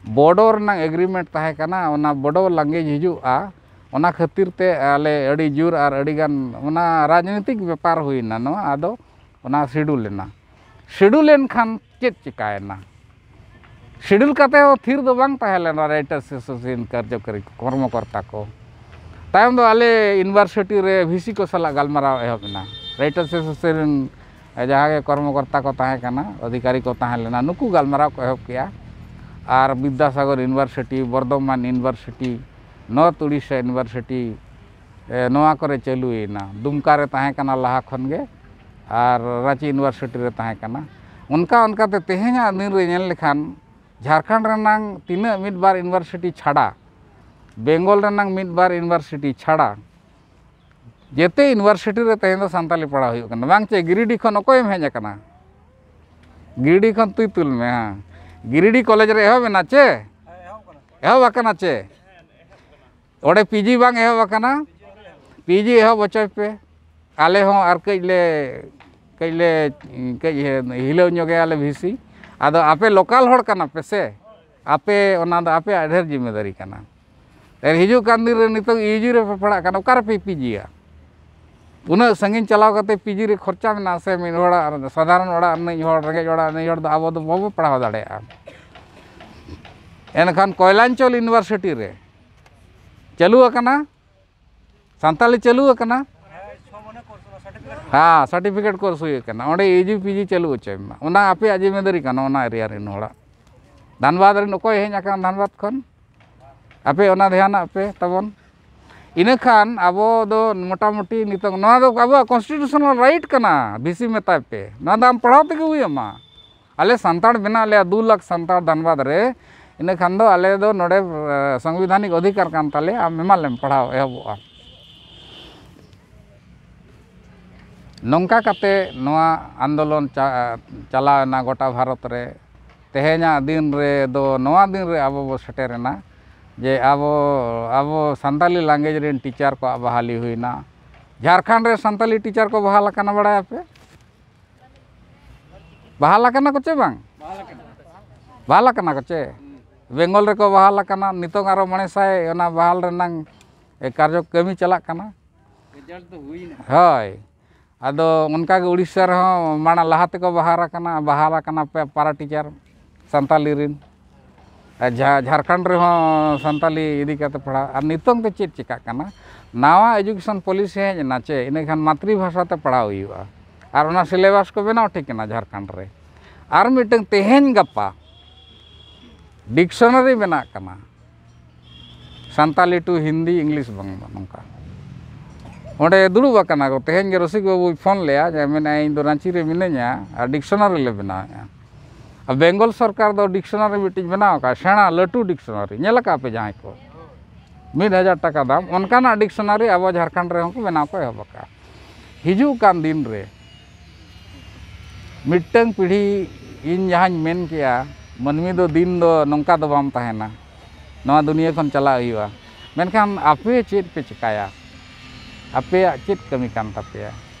ᱵᱚᱰᱳ ᱨᱮᱱᱟᱜ ᱮᱜᱽᱨᱤᱢᱮᱱᱴ ᱛᱟᱦᱮᱸ ᱠᱟᱱᱟ, ᱚᱱᱟ ᱵᱚᱰᱳ ᱞᱟᱝᱜᱮᱡᱽ ᱦᱤᱡᱩᱜᱼᱟ᱾ ᱚᱱᱟ ᱠᱷᱟᱹᱛᱤᱨ ᱛᱮ ᱟᱞᱮ ᱟᱹᱰᱤ ᱡᱳᱨ ᱟᱨ ᱟᱹᱰᱤ ᱜᱟᱱ ᱚᱱᱟ ᱨᱟᱡᱽᱱᱤᱛᱤᱠ ᱵᱮᱯᱟᱨ ᱦᱩᱭᱱᱟ ᱱᱚᱣᱟ, ᱟᱫᱚ ᱚᱱᱟ ᱥᱤᱰᱩᱞ ᱮᱱᱟ᱾ ᱥᱤᱰᱩᱞ ᱮᱱ ᱠᱷᱟᱱ ᱪᱮᱫ ᱪᱤᱠᱟᱹᱭᱮᱱᱟ? ᱥᱤᱰᱩᱞ ᱠᱟᱛᱮ ᱦᱚᱸ ᱛᱷᱤᱨ ᱫᱚ ᱵᱟᱝ ᱛᱟᱦᱮᱸ ᱞᱮᱱᱟ ᱨᱟᱭᱴᱟᱨᱥ ᱮᱥᱳᱥᱤᱭᱮᱥᱚᱱ ᱠᱟᱨᱡᱚᱠᱟᱨᱤ ᱠᱚᱨᱢᱚᱠᱚᱨᱛᱟ ᱠᱚ᱾ ᱛᱟᱭᱚᱢ ᱫᱚ ᱟᱞᱮ ᱤᱭᱩᱱᱤᱵᱷᱟᱨᱥᱤᱴᱤ ᱨᱮ ᱵᱷᱤᱥᱤ ᱠᱚ ᱥᱟᱞᱟᱜ ᱜᱟᱞᱢᱟᱨᱟᱣ ᱮᱦᱚᱵ ᱮᱱᱟ᱾ ᱨᱟᱭᱴᱟᱨᱥ ᱮᱥᱳᱥᱤᱭᱮᱥᱚᱱ ᱨᱮᱱ ᱡᱟᱦᱟᱸ ᱜᱮ ᱠᱚᱨᱢᱚᱠᱚᱨᱛᱟ ᱠᱚ ᱛᱟᱦᱮᱸ ᱠᱟᱱᱟ, ᱚᱫᱷᱤᱠᱟᱨᱤ ᱠᱚ ᱛᱟᱦᱮᱸ ᱞᱮᱱᱟ, ᱱᱩᱠᱩ ᱜᱟᱞᱢᱟᱨᱟᱣ ᱠᱚ ᱮᱦᱚᱵ ᱠᱮᱜᱼᱟ᱾ ᱟᱨ Vidyasagar university, Burdwan university, north Orissa university, ᱮ, ᱱᱚᱣᱟ ᱠᱚᱨᱮ ᱪᱟᱹᱞᱩᱭᱮᱱᱟ᱾ ᱫᱩᱢᱠᱟ ᱨᱮ ᱛᱟᱦᱮᱸ ᱠᱟᱱᱟ ᱞᱟᱦᱟ ᱠᱷᱚᱱ ᱜᱮ, ᱟᱨ ᱨᱟᱸᱪᱤ ᱤᱭᱩᱱᱤᱵᱷᱟᱨᱥᱤᱴᱤ ᱨᱮ ᱛᱟᱦᱮᱸ ᱠᱟᱱᱟ᱾ ᱚᱱᱠᱟ ᱚᱱᱠᱟᱛᱮ ᱛᱮᱦᱮᱧᱟᱜ ᱫᱤᱱ ᱨᱮ ᱧᱮᱞ ᱞᱮᱠᱷᱟᱱ ᱡᱷᱟᱲᱠᱷᱚᱸᱰ ᱨᱮᱱᱟᱝ ᱛᱤᱱᱟᱹᱜ ᱢᱤᱫ ᱵᱟᱨ ᱤᱭᱩᱱᱤᱵᱷᱟᱨᱥᱤᱴᱤ ᱪᱷᱟᱰᱟ, ᱵᱮᱝᱜᱚᱞ ᱨᱮᱱᱟᱝ ᱢᱤᱫ ᱵᱟᱨ ᱤᱭᱩᱱᱤᱵᱷᱟᱨᱥᱤᱴᱤ ᱪᱷᱟᱰᱟ, ᱡᱮᱛᱮ ᱤᱭᱩᱱᱤᱵᱷᱟᱨᱥᱤᱴᱤ ᱨᱮ ᱛᱮᱦᱮᱧ ᱫᱚ ᱥᱟᱱᱛᱟᱞᱤ ᱯᱟᱲᱦᱟᱣ ᱦᱩᱭᱩᱜ ᱠᱟᱱᱟ᱾ ᱵᱟᱝ ᱪᱮ, ᱜᱤᱨᱤᱰᱤ ᱠᱷᱚᱱ ᱚᱠᱚᱭᱮᱢ ᱦᱮᱡ ᱟᱠᱟᱱᱟ? ᱜᱤᱨᱤᱰᱤ ᱠᱷᱚᱱ ᱛᱩᱭ ᱛᱩᱞ ᱢᱮ, ᱦᱮᱸ᱾ ᱜᱤᱨᱤᱰᱤ ᱠᱚᱞᱮᱡᱽ ᱨᱮ ᱮᱦᱚᱵ ᱮᱱᱟ ᱪᱮ? ᱮᱦᱚᱵ ᱟᱠᱟᱱᱟ ᱪᱮ? ᱚᱸᱰᱮ ᱯᱤᱡᱤ ᱵᱟᱝ ᱮᱦᱚᱵ ᱟᱠᱟᱱᱟ? ᱯᱤᱡᱤ ᱮᱦᱚᱵ ᱦᱚᱪᱚᱭ ᱯᱮ᱾ ᱟᱞᱮ ᱦᱚᱸ ᱟᱨ ᱠᱟᱹᱡ ᱞᱮ, ᱠᱟᱹᱡ ᱞᱮ, ᱠᱟᱹᱡ ᱦᱤᱞᱟᱹᱣ ᱧᱚᱜᱮᱭᱟ ᱞᱮ ᱵᱷᱤᱥᱤ᱾ ᱟᱫᱚ ᱟᱯᱮ ᱞᱳᱠᱟᱞ ᱦᱚᱲ ᱠᱟᱱᱟ ᱯᱮ ᱥᱮ, ᱟᱯᱮ ᱚᱱᱟ ᱫᱚ ᱟᱯᱮᱭᱟᱜ ᱰᱷᱮᱨ ᱡᱤᱢᱢᱮᱫᱟᱨᱤ ᱠᱟᱱᱟ᱾ ᱟᱨ ᱦᱤᱡᱩᱜ ᱠᱟᱱ ᱫᱤᱱ ᱨᱮ ᱱᱤᱛᱚᱜ ᱤᱭᱩᱡᱤ ᱨᱮᱯᱮ ᱯᱟᱲᱦᱟᱜ ᱠᱟᱱᱟ, ᱚᱠᱟ ᱨᱮᱯᱮ ᱯᱤᱡᱤᱭᱟ? ᱩᱱᱟᱹᱜ ᱥᱟᱺᱜᱤᱧ ᱪᱟᱞᱟᱣ ᱠᱟᱛᱮ ᱯᱤᱡᱤ ᱨᱮ ᱠᱷᱚᱨᱪᱟ ᱢᱮᱱᱟᱜᱼᱟ ᱥᱮ? ᱢᱤᱫ ᱦᱚᱲᱟᱜ, ᱥᱟᱫᱷᱟᱨᱚᱱ ᱚᱲᱟᱜ ᱨᱤᱱᱤᱡ ᱦᱚᱲ, ᱨᱮᱸᱜᱮᱡ ᱚᱲᱟᱜ ᱨᱤᱱᱤᱡ ᱦᱚᱲ ᱫᱚ ᱟᱵᱚ ᱫᱚ ᱵᱟᱵᱚ ᱯᱟᱲᱦᱟᱣ ᱫᱟᱲᱮᱭᱟᱜᱼᱟ᱾ ᱮᱱᱠᱷᱟᱱ ᱠᱚᱭᱞᱟᱧᱪᱚᱞ ᱤᱭᱩᱱᱤᱵᱷᱟᱨᱥᱤᱴᱤ ᱨᱮ ᱪᱟᱹᱞᱩ ᱟᱠᱟᱱᱟ, ᱥᱟᱱᱛᱟᱞᱤ ᱪᱟᱹᱞᱩ ᱟᱠᱟᱱᱟ᱾ ᱦᱮᱸ, ᱥᱟᱨᱴᱤᱯᱷᱤᱠᱮᱴ ᱠᱳᱨᱥ ᱦᱩᱭᱩᱜ ᱠᱟᱱᱟ, ᱚᱸᱰᱮ ᱤᱭᱩᱡᱤ ᱯᱤᱡᱤ ᱪᱟᱹᱞᱩ ᱦᱚᱪᱚᱭ ᱢᱟ, ᱚᱱᱟ ᱟᱯᱮᱭᱟᱜ ᱡᱤᱢᱢᱮᱫᱟᱨᱤ ᱠᱟᱱᱟ᱾ ᱚᱱᱟ ᱮᱨᱤᱭᱟ ᱨᱮᱱ ᱦᱚᱲᱟᱜ, ᱫᱷᱟᱱᱵᱟᱫᱽ ᱨᱮᱱ ᱚᱠᱚᱭ ᱦᱮᱡ ᱟᱠᱟᱱ ᱫᱷᱟᱱᱵᱟᱫᱽ ᱠᱷᱚᱱ? ᱟᱯᱮ ᱚᱱᱟ ᱫᱷᱮᱭᱟᱱᱟᱜ ᱯᱮ ᱛᱟᱵᱚᱱ᱾ ᱤᱱᱟᱹ ᱠᱷᱟᱱ ᱟᱵᱚ ᱫᱚ ᱢᱚᱴᱟᱢᱩᱴᱤ ᱱᱤᱛᱚᱝ ᱱᱚᱣᱟ ᱫᱚ ᱟᱵᱚᱣᱟᱜ ᱠᱚᱱᱥᱴᱤᱴᱩᱥᱚᱱᱟᱞ ᱨᱟᱭᱤᱴ ᱠᱟᱱᱟ, ᱵᱷᱤᱥᱤ ᱢᱮᱛᱟᱭ ᱯᱮ, ᱱᱚᱣᱟ ᱫᱚ ᱟᱢ ᱯᱟᱲᱦᱟᱣ ᱛᱮᱜᱮ ᱦᱩᱭ ᱟᱢᱟ᱾ ᱟᱞᱮ ᱥᱟᱱᱛᱟᱲ ᱢᱮᱱᱟᱜ ᱞᱮᱭᱟ ᱫᱩ ᱞᱟᱠᱷ ᱥᱟᱱᱛᱟᱲ ᱫᱷᱟᱱᱵᱟᱫᱽ ᱨᱮ, ᱤᱱᱟᱹ ᱠᱷᱟᱱ ᱫᱚ ᱟᱞᱮ ᱫᱚ ᱱᱚᱰᱮ, ᱮ, ᱥᱚᱝᱵᱤᱫᱷᱟᱱᱤᱠ ᱚᱫᱷᱤᱠᱟᱨ ᱠᱟᱱ ᱛᱟᱞᱮᱭᱟ, ᱟᱢ ᱮᱢᱟ ᱞᱮᱢ, ᱯᱟᱲᱦᱟᱣ ᱮᱦᱚᱵᱚᱜᱼᱟ᱾ ᱱᱚᱝᱠᱟ ᱠᱟᱛᱮ ᱱᱚᱣᱟ ᱟᱱᱫᱳᱞᱚᱱ ᱪᱟ- ᱪᱟᱞᱟᱣ ᱮᱱᱟ ᱜᱚᱴᱟ ᱵᱷᱟᱨᱚᱛ ᱨᱮ᱾ ᱛᱮᱦᱮᱧᱟᱜ ᱫᱤᱱ ᱨᱮ ᱫᱚ, ᱱᱚᱣᱟ ᱫᱤᱱ ᱨᱮ ᱟᱵᱚ ᱵᱚ ᱥᱮᱴᱮᱨ ᱮᱱᱟ ᱡᱮ ᱟᱵᱚ, ᱟᱵᱚ ᱥᱟᱱᱛᱟᱞᱤ language ᱨᱮᱱ teacher ᱠᱚᱣᱟᱜ ᱵᱟᱦᱟᱞᱤ ᱦᱩᱭᱱᱟ᱾ ᱡᱷᱟᱲᱠᱷᱚᱸᱰ ᱨᱮ ᱥᱟᱱᱛᱟᱞᱤ teacher ᱠᱚ ᱵᱟᱦᱟᱞ ᱟᱠᱟᱱᱟ, ᱵᱟᱲᱟᱭᱟᱯᱮ? ᱵᱟᱦᱟᱞ ᱟᱠᱟᱱᱟ ᱠᱚ ᱪᱮ ᱵᱟᱝ? ᱵᱟᱦᱟᱞ ᱟᱠᱟᱱᱟ ᱠᱚ ᱪᱮ? ᱵᱮᱝᱜᱚᱞ ᱨᱮᱠᱚ ᱵᱟᱦᱟᱞ ᱟᱠᱟᱱᱟ᱾ ᱱᱤᱛᱚᱝ ᱟᱨᱚ ᱢᱚᱬᱮ ᱥᱟᱭ ᱚᱱᱟ ᱵᱟᱦᱟᱞ ᱨᱮᱱᱟᱝ, ᱮ, ᱠᱟᱨᱡᱚ ᱠᱟᱹᱢᱤ ᱪᱟᱞᱟᱜ ᱠᱟᱱᱟ᱾ ᱦᱳᱭ᱾ ᱟᱫᱚ ᱚᱱᱠᱟᱜᱮ ᱩᱲᱤᱥᱥᱟ ᱨᱮᱦᱚᱸ ᱢᱟᱲᱟᱝ ᱞᱟᱦᱟ ᱛᱮᱠᱚ ᱵᱟᱦᱟᱞ ᱟᱠᱟᱱᱟ, ᱵᱟᱦᱟᱞ ᱟᱠᱟᱱᱟ ᱯᱮ ᱯᱟᱨᱟ teacher ᱥᱟᱱᱛᱟᱞᱤ ᱨᱮᱱ᱾ ᱟᱨ ᱡᱷᱟ- ᱡᱷᱟᱲᱠᱷᱚᱸᱰ ᱨᱮᱦᱚᱸ ᱥᱟᱱᱛᱟᱞᱤ ᱤᱫᱤ ᱠᱟᱛᱮ ᱯᱟᱲᱦᱟᱣ᱾ ᱟᱨ ᱱᱤᱛᱚᱝ ᱫᱚ ᱪᱮᱫ ᱪᱤᱠᱟᱹᱜ ᱠᱟᱱᱟ? ᱱᱟᱣᱟ education policy ᱦᱮᱡ ᱮᱱᱟ ᱪᱮ, ᱤᱱᱟᱹ ᱠᱷᱟᱱ ᱢᱟᱛᱨᱤ ᱵᱷᱟᱥᱟ ᱛᱮ ᱯᱟᱲᱦᱟᱣ ᱦᱩᱭᱩᱜᱼᱟ᱾ ᱟᱨ ᱚᱱᱟ syllabus ᱠᱚ ᱵᱮᱱᱟᱣ ᱴᱷᱤᱠ ᱮᱱᱟ ᱡᱷᱟᱲᱠᱷᱚᱸᱰ ᱨᱮ᱾ ᱟᱨ ᱢᱤᱫᱴᱟᱝ ᱛᱮᱦᱮᱧ ᱜᱟᱯᱟ dictionary ᱵᱮᱱᱟᱜ ᱠᱟᱱᱟ, ᱥᱟᱱᱛᱟᱞᱤ to ᱦᱤᱱᱫᱤ, English ᱵᱟᱝ, ᱱᱚᱝᱠᱟ᱾ ᱚᱸᱰᱮ ᱫᱩᱲᱩᱵ ᱟᱠᱟᱱᱟ ᱠᱚ, ᱛᱮᱦᱮᱧ ᱜᱮ ᱨᱚᱥᱤᱠ ᱵᱟᱹᱵᱩᱭ ᱯᱷᱳᱱ ᱞᱮᱭᱟ ᱡᱮ, ᱢᱮᱱᱮᱫᱼᱟ, "ᱤᱧ ᱫᱚ ᱨᱟᱺᱪᱤ ᱨᱮ ᱢᱤᱱᱟᱹᱧᱟ ᱟᱨ dictionary ᱞᱮ ᱵᱮᱱᱟᱣᱮᱫᱼᱟ᱾" ᱟᱨ ᱵᱮᱝᱜᱚᱞ ᱥᱚᱨᱠᱟᱨ ᱫᱚ dictionary ᱢᱤᱫᱴᱤᱡ ᱵᱮᱱᱟᱣ ᱟᱠᱟᱫᱼᱟ, ᱥᱮᱬᱟ ᱞᱟᱹᱴᱩ dictionary, ᱧᱮᱞ ᱟᱠᱟᱫ ᱯᱮ ᱡᱟᱦᱟᱸᱭ ᱠᱚ? ᱢᱤᱫ ᱦᱟᱡᱟᱨ ᱴᱟᱠᱟ ᱫᱟᱢ, ᱚᱱᱠᱟᱱᱟᱜ dictionary ᱟᱵᱚ ᱡᱷᱟᱲᱠᱷᱚᱸᱰ ᱨᱮᱦᱚᱸ ᱠᱚ ᱵᱮᱱᱟᱣ ᱠᱚ ᱮᱦᱚᱵ ᱟᱠᱟᱫᱼᱟ᱾ ᱦᱤᱡᱩᱜ ᱠᱟᱱ ᱫᱤᱱ ᱨᱮ ᱢᱤᱫᱴᱟᱝ ᱯᱤᱲᱦᱤ, ᱤᱧ ᱡᱟᱦᱟᱸᱧ ᱢᱮᱱ ᱠᱮᱜᱼᱟ, ᱢᱟᱹᱱᱢᱤ ᱫᱚ ᱫᱤᱱ ᱫᱚ ᱱᱚᱝᱠᱟ ᱫᱚ ᱵᱟᱢ ᱛᱟᱦᱮᱱᱟ, ᱱᱚᱣᱟ ᱫᱩᱱᱤᱭᱟᱹ ᱠᱷᱚᱱ ᱪᱟᱞᱟᱜ ᱦᱩᱭᱩᱜᱼᱟ᱾ ᱢᱮᱱᱠᱷᱟᱱ ᱟᱯᱮ ᱪᱮᱫ ᱯᱮ ᱪᱮᱠᱟᱭᱟ? ᱟᱯᱮᱭᱟᱜ ᱪᱮᱫ ᱠᱟᱹᱢᱤ ᱠᱟᱱ ᱛᱟᱯᱮᱭᱟ?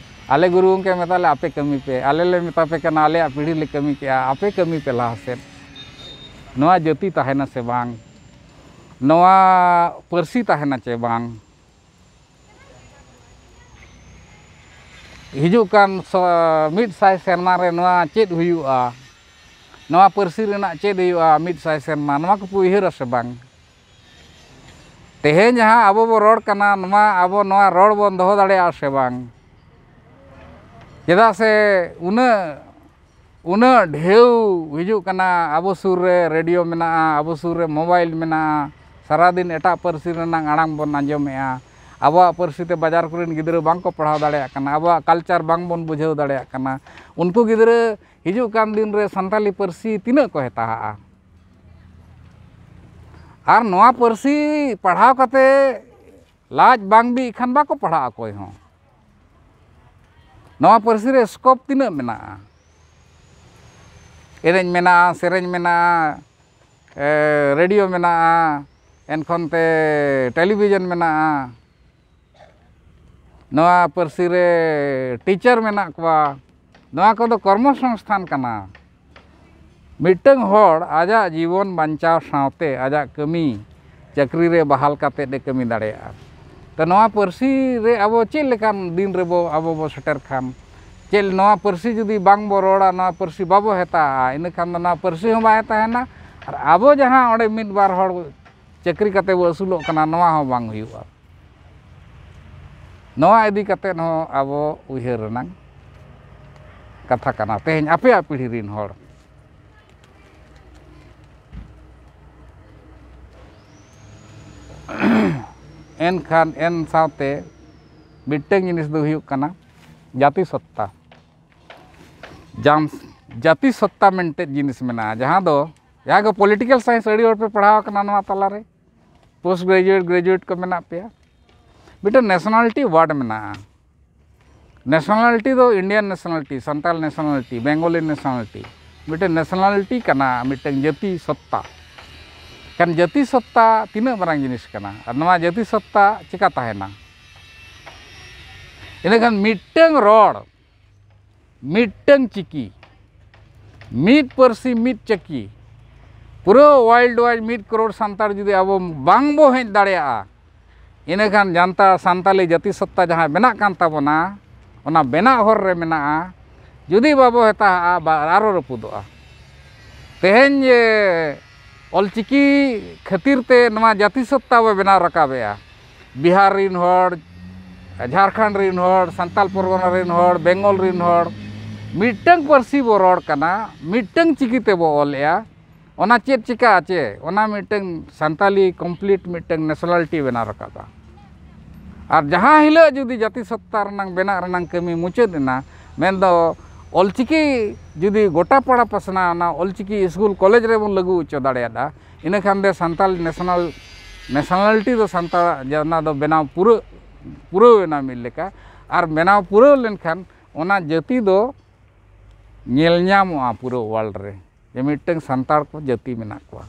ᱟᱞᱮ ᱜᱩᱨᱩ ᱜᱚᱢᱠᱮ ᱢᱮᱛᱟ ᱞᱮ, "ᱟᱯᱮ ᱠᱟᱹᱢᱤ ᱯᱮ", ᱟᱞᱮ ᱞᱮ ᱢᱮᱛᱟ ᱯᱮ ᱠᱟᱱᱟ, "ᱟᱞᱮᱭᱟᱜ ᱯᱤᱲᱦᱤ ᱞᱮ ᱠᱟᱹᱢᱤ ᱠᱮᱜᱼᱟ", ᱟᱯᱮ ᱠᱟᱹᱢᱤ ᱯᱮ ᱞᱟᱦᱟ ᱥᱮᱫ᱾ ᱱᱚᱣᱟ ᱡᱟᱹᱛᱤ ᱛᱟᱦᱮᱱᱟ ᱥᱮ ᱵᱟᱝ? ᱱᱚᱣᱟ ᱯᱟᱹᱨᱥᱤ ᱛᱟᱦᱮᱱᱟ ᱪᱮ ᱵᱟᱝ? ᱦᱤᱡᱩᱜ ᱠᱟᱱ ᱥᱚ-, ᱢᱤᱫ ᱥᱟᱭ ᱥᱮᱨᱢᱟ ᱨᱮ ᱱᱚᱣᱟ ᱪᱮᱫ ᱦᱩᱭᱩᱜᱼᱟ? ᱱᱚᱣᱟ ᱯᱟᱹᱨᱥᱤ ᱨᱮᱱᱟᱜ ᱪᱮᱫ ᱦᱩᱭᱩᱜᱼᱟ ᱢᱤᱫ ᱥᱟᱭ ᱥᱮᱨᱢᱟ? ᱱᱚᱣᱟ ᱠᱚᱯᱮ ᱩᱭᱦᱟᱹᱨᱟ ᱥᱮ ᱵᱟᱝ? ᱛᱮᱦᱮᱧ ᱡᱟᱦᱟᱸ ᱟᱵᱚ ᱵᱚ ᱨᱚᱲ ᱠᱟᱱᱟ, ᱱᱚᱣᱟ, ᱟᱵᱚ ᱱᱚᱣᱟ ᱨᱚᱲ ᱵᱚᱱ ᱫᱚᱦᱚ ᱫᱟᱲᱮᱭᱟᱜᱼᱟ ᱥᱮ ᱵᱟᱝ? ᱪᱮᱫᱟᱜ ᱥᱮ ᱩᱱᱟᱹᱜ, ᱩᱱᱟᱹᱜ ᱰᱷᱮᱣ ᱦᱤᱡᱩᱜ ᱠᱟᱱᱟ᱾ ᱟᱵᱚ ᱥᱩᱨ ᱨᱮ radio ᱢᱮᱱᱟᱜᱼᱟ, ᱟᱵᱚ ᱥᱩᱨ ᱨᱮ mobile ᱢᱮᱱᱟᱜᱼᱟ, ᱥᱟᱨᱟᱫᱤᱱ ᱮᱴᱟᱜ ᱯᱟᱹᱨᱥᱤ ᱨᱮᱱᱟᱜ ᱟᱲᱟᱝ ᱵᱚᱱ ᱟᱸᱡᱚᱢᱮᱜᱼᱟ᱾ ᱟᱵᱚᱣᱟᱜ ᱯᱟᱹᱨᱥᱤ ᱛᱮ ᱵᱟᱡᱟᱨ ᱠᱚᱨᱮᱱ ᱜᱤᱫᱽᱨᱟᱹ ᱵᱟᱝ ᱠᱚ ᱯᱟᱲᱦᱟᱣ ᱫᱟᱲᱮᱭᱟᱜ ᱠᱟᱱᱟ, ᱟᱵᱚᱣᱟᱜ culture ᱵᱟᱝ ᱵᱚᱱ ᱵᱩᱡᱷᱟᱹᱣ ᱫᱟᱲᱮᱭᱟᱜ ᱠᱟᱱᱟ᱾ ᱩᱱᱠᱩ ᱜᱤᱫᱽᱨᱟᱹ ᱦᱤᱡᱩᱜ ᱠᱟᱱ ᱫᱤᱱ ᱨᱮ ᱥᱟᱱᱛᱟᱞᱤ ᱯᱟᱹᱨᱥᱤ ᱛᱤᱱᱟᱹᱜ ᱠᱚ ᱦᱮᱛᱟᱦᱟᱜᱼᱟ? ᱟᱨ ᱱᱚᱣᱟ ᱯᱟᱹᱨᱥᱤ ᱯᱟᱲᱦᱟᱣ ᱠᱟᱛᱮ ᱞᱟᱡ ᱵᱟᱝ ᱵᱤᱜ ᱠᱷᱟᱱ ᱵᱟᱠᱚ ᱯᱟᱲᱦᱟᱜᱼᱟ ᱚᱠᱚᱭ ᱦᱚᱸ᱾ ᱱᱚᱣᱟ ᱯᱟᱹᱨᱥᱤ ᱨᱮ ᱥᱠᱳᱯ ᱛᱤᱱᱟᱹᱜ ᱢᱮᱱᱟᱜᱼᱟ? ᱮᱱᱮᱡ ᱢᱮᱱᱟᱜᱼᱟ, ᱥᱮᱨᱮᱧ ᱢᱮᱱᱟᱜᱼᱟ, ᱨᱮᱰᱤᱭᱳ ᱢᱮᱱᱟᱜᱼᱟ, ᱮᱱᱠᱷᱚᱱ ᱛᱮ ᱴᱮᱞᱤᱵᱷᱤᱡᱚᱱ ᱢᱮᱱᱟᱜᱼᱟ, ᱱᱚᱣᱟ ᱯᱟᱹᱨᱥᱤ ᱨᱮ ᱴᱤᱪᱟᱨ ᱢᱮᱱᱟᱜ ᱠᱚᱣᱟ᱾ ᱱᱚᱣᱟ ᱠᱚᱫᱚ ᱠᱚᱨᱢᱚ ᱥᱚᱝᱥᱛᱷᱟᱱ ᱠᱟᱱᱟ᱾ ᱢᱤᱫᱴᱟᱹᱝ ᱦᱚᱲ ᱟᱡᱟᱜ ᱡᱤᱵᱚᱱ ᱵᱟᱧᱪᱟᱣ ᱥᱟᱶᱛᱮ ᱟᱡᱟᱜ ᱠᱟᱹᱢᱤ ᱪᱟᱹᱠᱨᱤ ᱨᱮ ᱵᱟᱦᱟᱞ ᱠᱟᱛᱮᱫ ᱮ ᱠᱟᱹᱢᱤ ᱫᱟᱲᱮᱭᱟᱜᱼᱟ᱾ ᱛᱚ, ᱱᱚᱣᱟ ᱯᱟᱹᱨᱥᱤ ᱨᱮ ᱟᱵᱚ ᱪᱮᱫ ᱞᱮᱠᱟᱱ ᱫᱤᱱ ᱨᱮᱵᱚ, ᱟᱵᱚ ᱵᱚ ᱥᱮᱴᱮᱨ ᱠᱷᱟᱱ, ᱪᱮᱫ ᱱᱚᱣᱟ ᱯᱟᱹᱨᱥᱤ ᱡᱩᱫᱤ ᱵᱟᱝ ᱵᱚ ᱨᱚᱲᱟ, ᱱᱚᱣᱟ ᱯᱟᱹᱨᱥᱤ ᱵᱟᱵᱚ ᱦᱮᱛᱟᱜᱼᱟ, ᱤᱱᱟᱹ ᱠᱷᱟᱱ ᱫᱚ ᱱᱚᱣᱟ ᱯᱟᱹᱨᱥᱤ ᱦᱚᱸ ᱵᱟᱭ ᱛᱟᱦᱮᱱᱟ᱾ ᱟᱨ ᱟᱵᱚ ᱡᱟᱦᱟᱸ ᱚᱸᱰᱮ ᱢᱤᱫ ᱵᱟᱨ ᱦᱚᱲ ᱪᱟᱹᱠᱨᱤ ᱠᱟᱛᱮ ᱵᱚ ᱟᱹᱥᱩᱞᱚᱜ ᱠᱟᱱᱟ, ᱱᱚᱣᱟ ᱦᱚᱸ ᱵᱟᱝ ᱦᱩᱭᱩᱜᱼᱟ᱾ ᱱᱚᱣᱟ ᱤᱫᱤ ᱠᱟᱛᱮᱫ ᱦᱚᱸ ᱟᱵᱚ ᱩᱭᱦᱟᱹᱨ ᱨᱮᱱᱟᱜ ᱠᱟᱛᱷᱟ ᱠᱟᱱᱟ᱾ ᱛᱮᱦᱮᱧ ᱟᱯᱮᱭᱟᱜ ᱯᱤᱲᱦᱤ ᱨᱤᱱ ᱦᱚᱲ, ᱮᱱᱠᱷᱟᱱ ᱮᱱ ᱥᱟᱶᱛᱮ ᱢᱤᱫᱴᱟᱹᱝ ᱡᱤᱱᱤᱥ ᱫᱚ ᱦᱩᱭᱩᱜ ᱠᱟᱱᱟ ᱡᱟᱹᱛᱤ ᱥᱚᱛᱛᱟ᱾ ᱡᱟᱢ-, ᱡᱟᱹᱛᱤ ᱥᱚᱛᱛᱟ ᱢᱮᱱᱛᱮ ᱡᱤᱱᱤᱥ ᱢᱮᱱᱟᱜᱼᱟ, ᱡᱟᱦᱟᱸ ᱫᱚ, ᱡᱟᱦᱟᱸ ᱜᱮ ᱯᱚᱞᱤᱴᱤᱠᱮᱞ ᱥᱟᱭᱮᱱᱥ ᱟᱹᱰᱤ ᱦᱚᱲ ᱯᱮ ᱯᱟᱲᱦᱟᱣ ᱟᱠᱟᱱᱟ ᱱᱚᱣᱟ ᱛᱟᱞᱟᱨᱮ, ᱯᱳᱥᱴ ᱜᱨᱮᱡᱩᱭᱮᱴ, ᱜᱨᱮᱡᱩᱭᱮᱴ ᱠᱚ ᱢᱮᱱᱟᱜ ᱯᱮᱭᱟ᱾ ᱢᱤᱫᱴᱮᱱ ᱱᱮᱥᱱᱟᱞᱤᱴᱤ ᱣᱟᱨᱰ ᱢᱮᱱᱟᱜᱼᱟ᱾ ᱱᱮᱥᱱᱟᱞᱤᱴᱤ ᱫᱚ ᱤᱱᱰᱤᱭᱟᱱ ᱱᱮᱥᱱᱟᱞᱤᱴᱤ, ᱥᱟᱱᱛᱟᱲ ᱱᱮᱥᱱᱟᱞᱤᱴᱤ, ᱵᱮᱝᱜᱚᱞᱤ ᱱᱮᱥᱱᱟᱞᱤᱴᱤ, ᱢᱤᱫᱴᱮᱱ ᱱᱮᱥᱱᱟᱞᱤᱴᱤ ᱠᱟᱱᱟ, ᱢᱤᱫᱴᱮᱱ ᱡᱟᱹᱛᱤ ᱥᱚᱛᱛᱟ᱾ ᱠᱷᱟᱱ ᱡᱟᱹᱛᱤ ᱥᱚᱛᱛᱟ ᱛᱤᱱᱟᱹᱜ ᱢᱟᱨᱟᱝ ᱡᱤᱱᱤᱥ ᱠᱟᱱᱟ ᱟᱨ ᱱᱚᱣᱟ ᱡᱟᱹᱛᱤ ᱥᱚᱛᱛᱟ ᱪᱮᱠᱟ ᱛᱟᱦᱮᱱᱟ? ᱤᱱᱟᱹᱠᱷᱟᱱ ᱢᱤᱫᱴᱟᱹᱝ ᱨᱚᱲ, ᱢᱤᱫᱴᱟᱹᱝ ᱪᱤᱠᱤ, ᱢᱤᱫ ᱯᱟᱹᱨᱥᱤ, ᱢᱤᱫ ᱪᱤᱠᱤ, ᱯᱩᱨᱟᱹ ᱣᱟᱨᱞᱰ ᱣᱟᱭᱤᱰ ᱢᱤᱫ ᱠᱨᱳᱲ ᱥᱟᱱᱛᱟᱲ ᱡᱩᱫᱤ ᱟᱵᱚ ᱵᱟᱝ ᱵᱚ ᱦᱮᱡ ᱫᱟᱲᱮᱭᱟᱜᱼᱟ, ᱤᱱᱟᱹᱠᱷᱟᱱ ᱡᱟᱱᱛᱟ, ᱥᱟᱱᱛᱟᱞᱤ ᱡᱟᱹᱛᱤ ᱥᱚᱛᱛᱟ ᱡᱟᱦᱟᱸ ᱵᱮᱱᱟᱜ ᱠᱟᱱ ᱛᱟᱵᱚᱱᱟ, ᱚᱱᱟ ᱵᱮᱱᱟᱜ ᱦᱚᱨ ᱨᱮ ᱢᱮᱱᱟᱜᱼᱟ᱾ ᱡᱩᱫᱤ ᱵᱟᱵᱚ ᱦᱮᱛᱟᱦᱟᱜᱼᱟ, ᱵᱟ-, ᱟᱨᱚ ᱨᱟᱹᱯᱩᱫᱚᱜᱼᱟ᱾ ᱛᱮᱦᱮᱧ ᱡᱮ ᱚᱞᱪᱤᱠᱤ ᱠᱷᱟᱹᱛᱤᱨ ᱛᱮ ᱱᱚᱣᱟ ᱡᱟᱹᱛᱤ ᱥᱚᱛᱛᱟ ᱵᱚ ᱵᱮᱱᱟᱣ ᱨᱟᱠᱟᱵᱮᱜᱼᱟ, ᱵᱤᱦᱟᱨ ᱨᱤᱱ ᱦᱚᱲ, ᱡᱷᱟᱲᱠᱷᱚᱸᱰ ᱨᱤᱱ ᱦᱚᱲ, ᱥᱟᱱᱛᱟᱞ ᱯᱚᱨᱜᱚᱱᱟ ᱨᱤᱱ ᱦᱚᱲ, ᱵᱮᱝᱜᱚᱞ ᱨᱤᱱ ᱦᱚᱲ, ᱢᱤᱫᱴᱟᱹᱝ ᱯᱟᱹᱨᱥᱤ ᱵᱚ ᱨᱚᱲ ᱠᱟᱱᱟ, ᱢᱤᱫᱴᱟᱹᱝ ᱪᱤᱠᱤ ᱛᱮᱵᱚ ᱚᱞᱮᱜᱼᱟ᱾ ᱚᱱᱟ ᱪᱮᱫ ᱪᱤᱠᱟᱹᱜᱼᱟ ᱪᱮ? ᱚᱱᱟ ᱢᱤᱫᱴᱟᱹᱝ ᱥᱟᱱᱛᱟᱞᱤ ᱠᱚᱢᱯᱞᱤᱴ ᱢᱤᱫᱴᱟᱹᱝ ᱱᱮᱥᱱᱟᱞᱤᱴᱤ ᱵᱮᱱᱟᱣ ᱨᱟᱠᱟᱵᱼᱟ᱾ ᱟᱨ ᱡᱟᱦᱟᱸ ᱦᱤᱞᱳᱜ ᱡᱩᱫᱤ ᱡᱟᱹᱛᱤ ᱥᱚᱛᱛᱟ ᱨᱮᱱᱟᱜ ᱵᱮᱱᱟᱜ ᱨᱮᱱᱟᱜ ᱠᱟᱹᱢᱤ ᱢᱩᱪᱟᱹᱫ ᱮᱱᱟ, ᱢᱮᱱᱫᱚ ᱚᱞᱪᱤᱠᱤ ᱡᱩᱫᱤ ᱜᱚᱴᱟ ᱯᱟᱲᱟ ᱯᱟᱥᱱᱟᱣ ᱮᱱᱟ, ᱚᱞᱪᱤᱠᱤ ᱤᱥᱠᱩᱞ ᱠᱚᱞᱮᱡᱽ ᱨᱮᱵᱚᱱ ᱞᱟᱹᱜᱩ ᱦᱚᱪᱚ ᱫᱟᱲᱮᱭᱟᱫᱟ, ᱤᱱᱟᱹ ᱠᱷᱟᱱ ᱫᱚ ᱥᱟᱱᱛᱟᱞ ᱱᱮᱥᱱᱟᱞ, ᱱᱮᱥᱱᱟᱞᱤᱴᱤ ᱫᱚ ᱥᱟᱱᱛᱟᱲᱟᱜ ᱡᱮ ᱚᱱᱟ ᱫᱚ ᱵᱮᱱᱟᱣ ᱯᱩᱨᱟᱹ, ᱯᱩᱨᱟᱹᱣ ᱮᱱᱟ ᱢᱤᱫ ᱞᱮᱠᱟ᱾ ᱟᱨ ᱵᱮᱱᱟᱣ ᱯᱩᱨᱟᱹᱣ ᱞᱮᱱᱠᱷᱟᱱ ᱚᱱᱟ ᱡᱟᱹᱛᱤ ᱫᱚ ᱧᱮᱞ ᱧᱟᱢᱚᱜᱼᱟ ᱯᱩᱨᱟᱹ world ᱨᱮ, ᱡᱮ ᱢᱤᱫᱴᱟᱝ ᱥᱟᱱᱛᱟᱲ ᱠᱚ ᱡᱟᱹᱛᱤ ᱢᱮᱱᱟᱜ ᱠᱚᱣᱟ᱾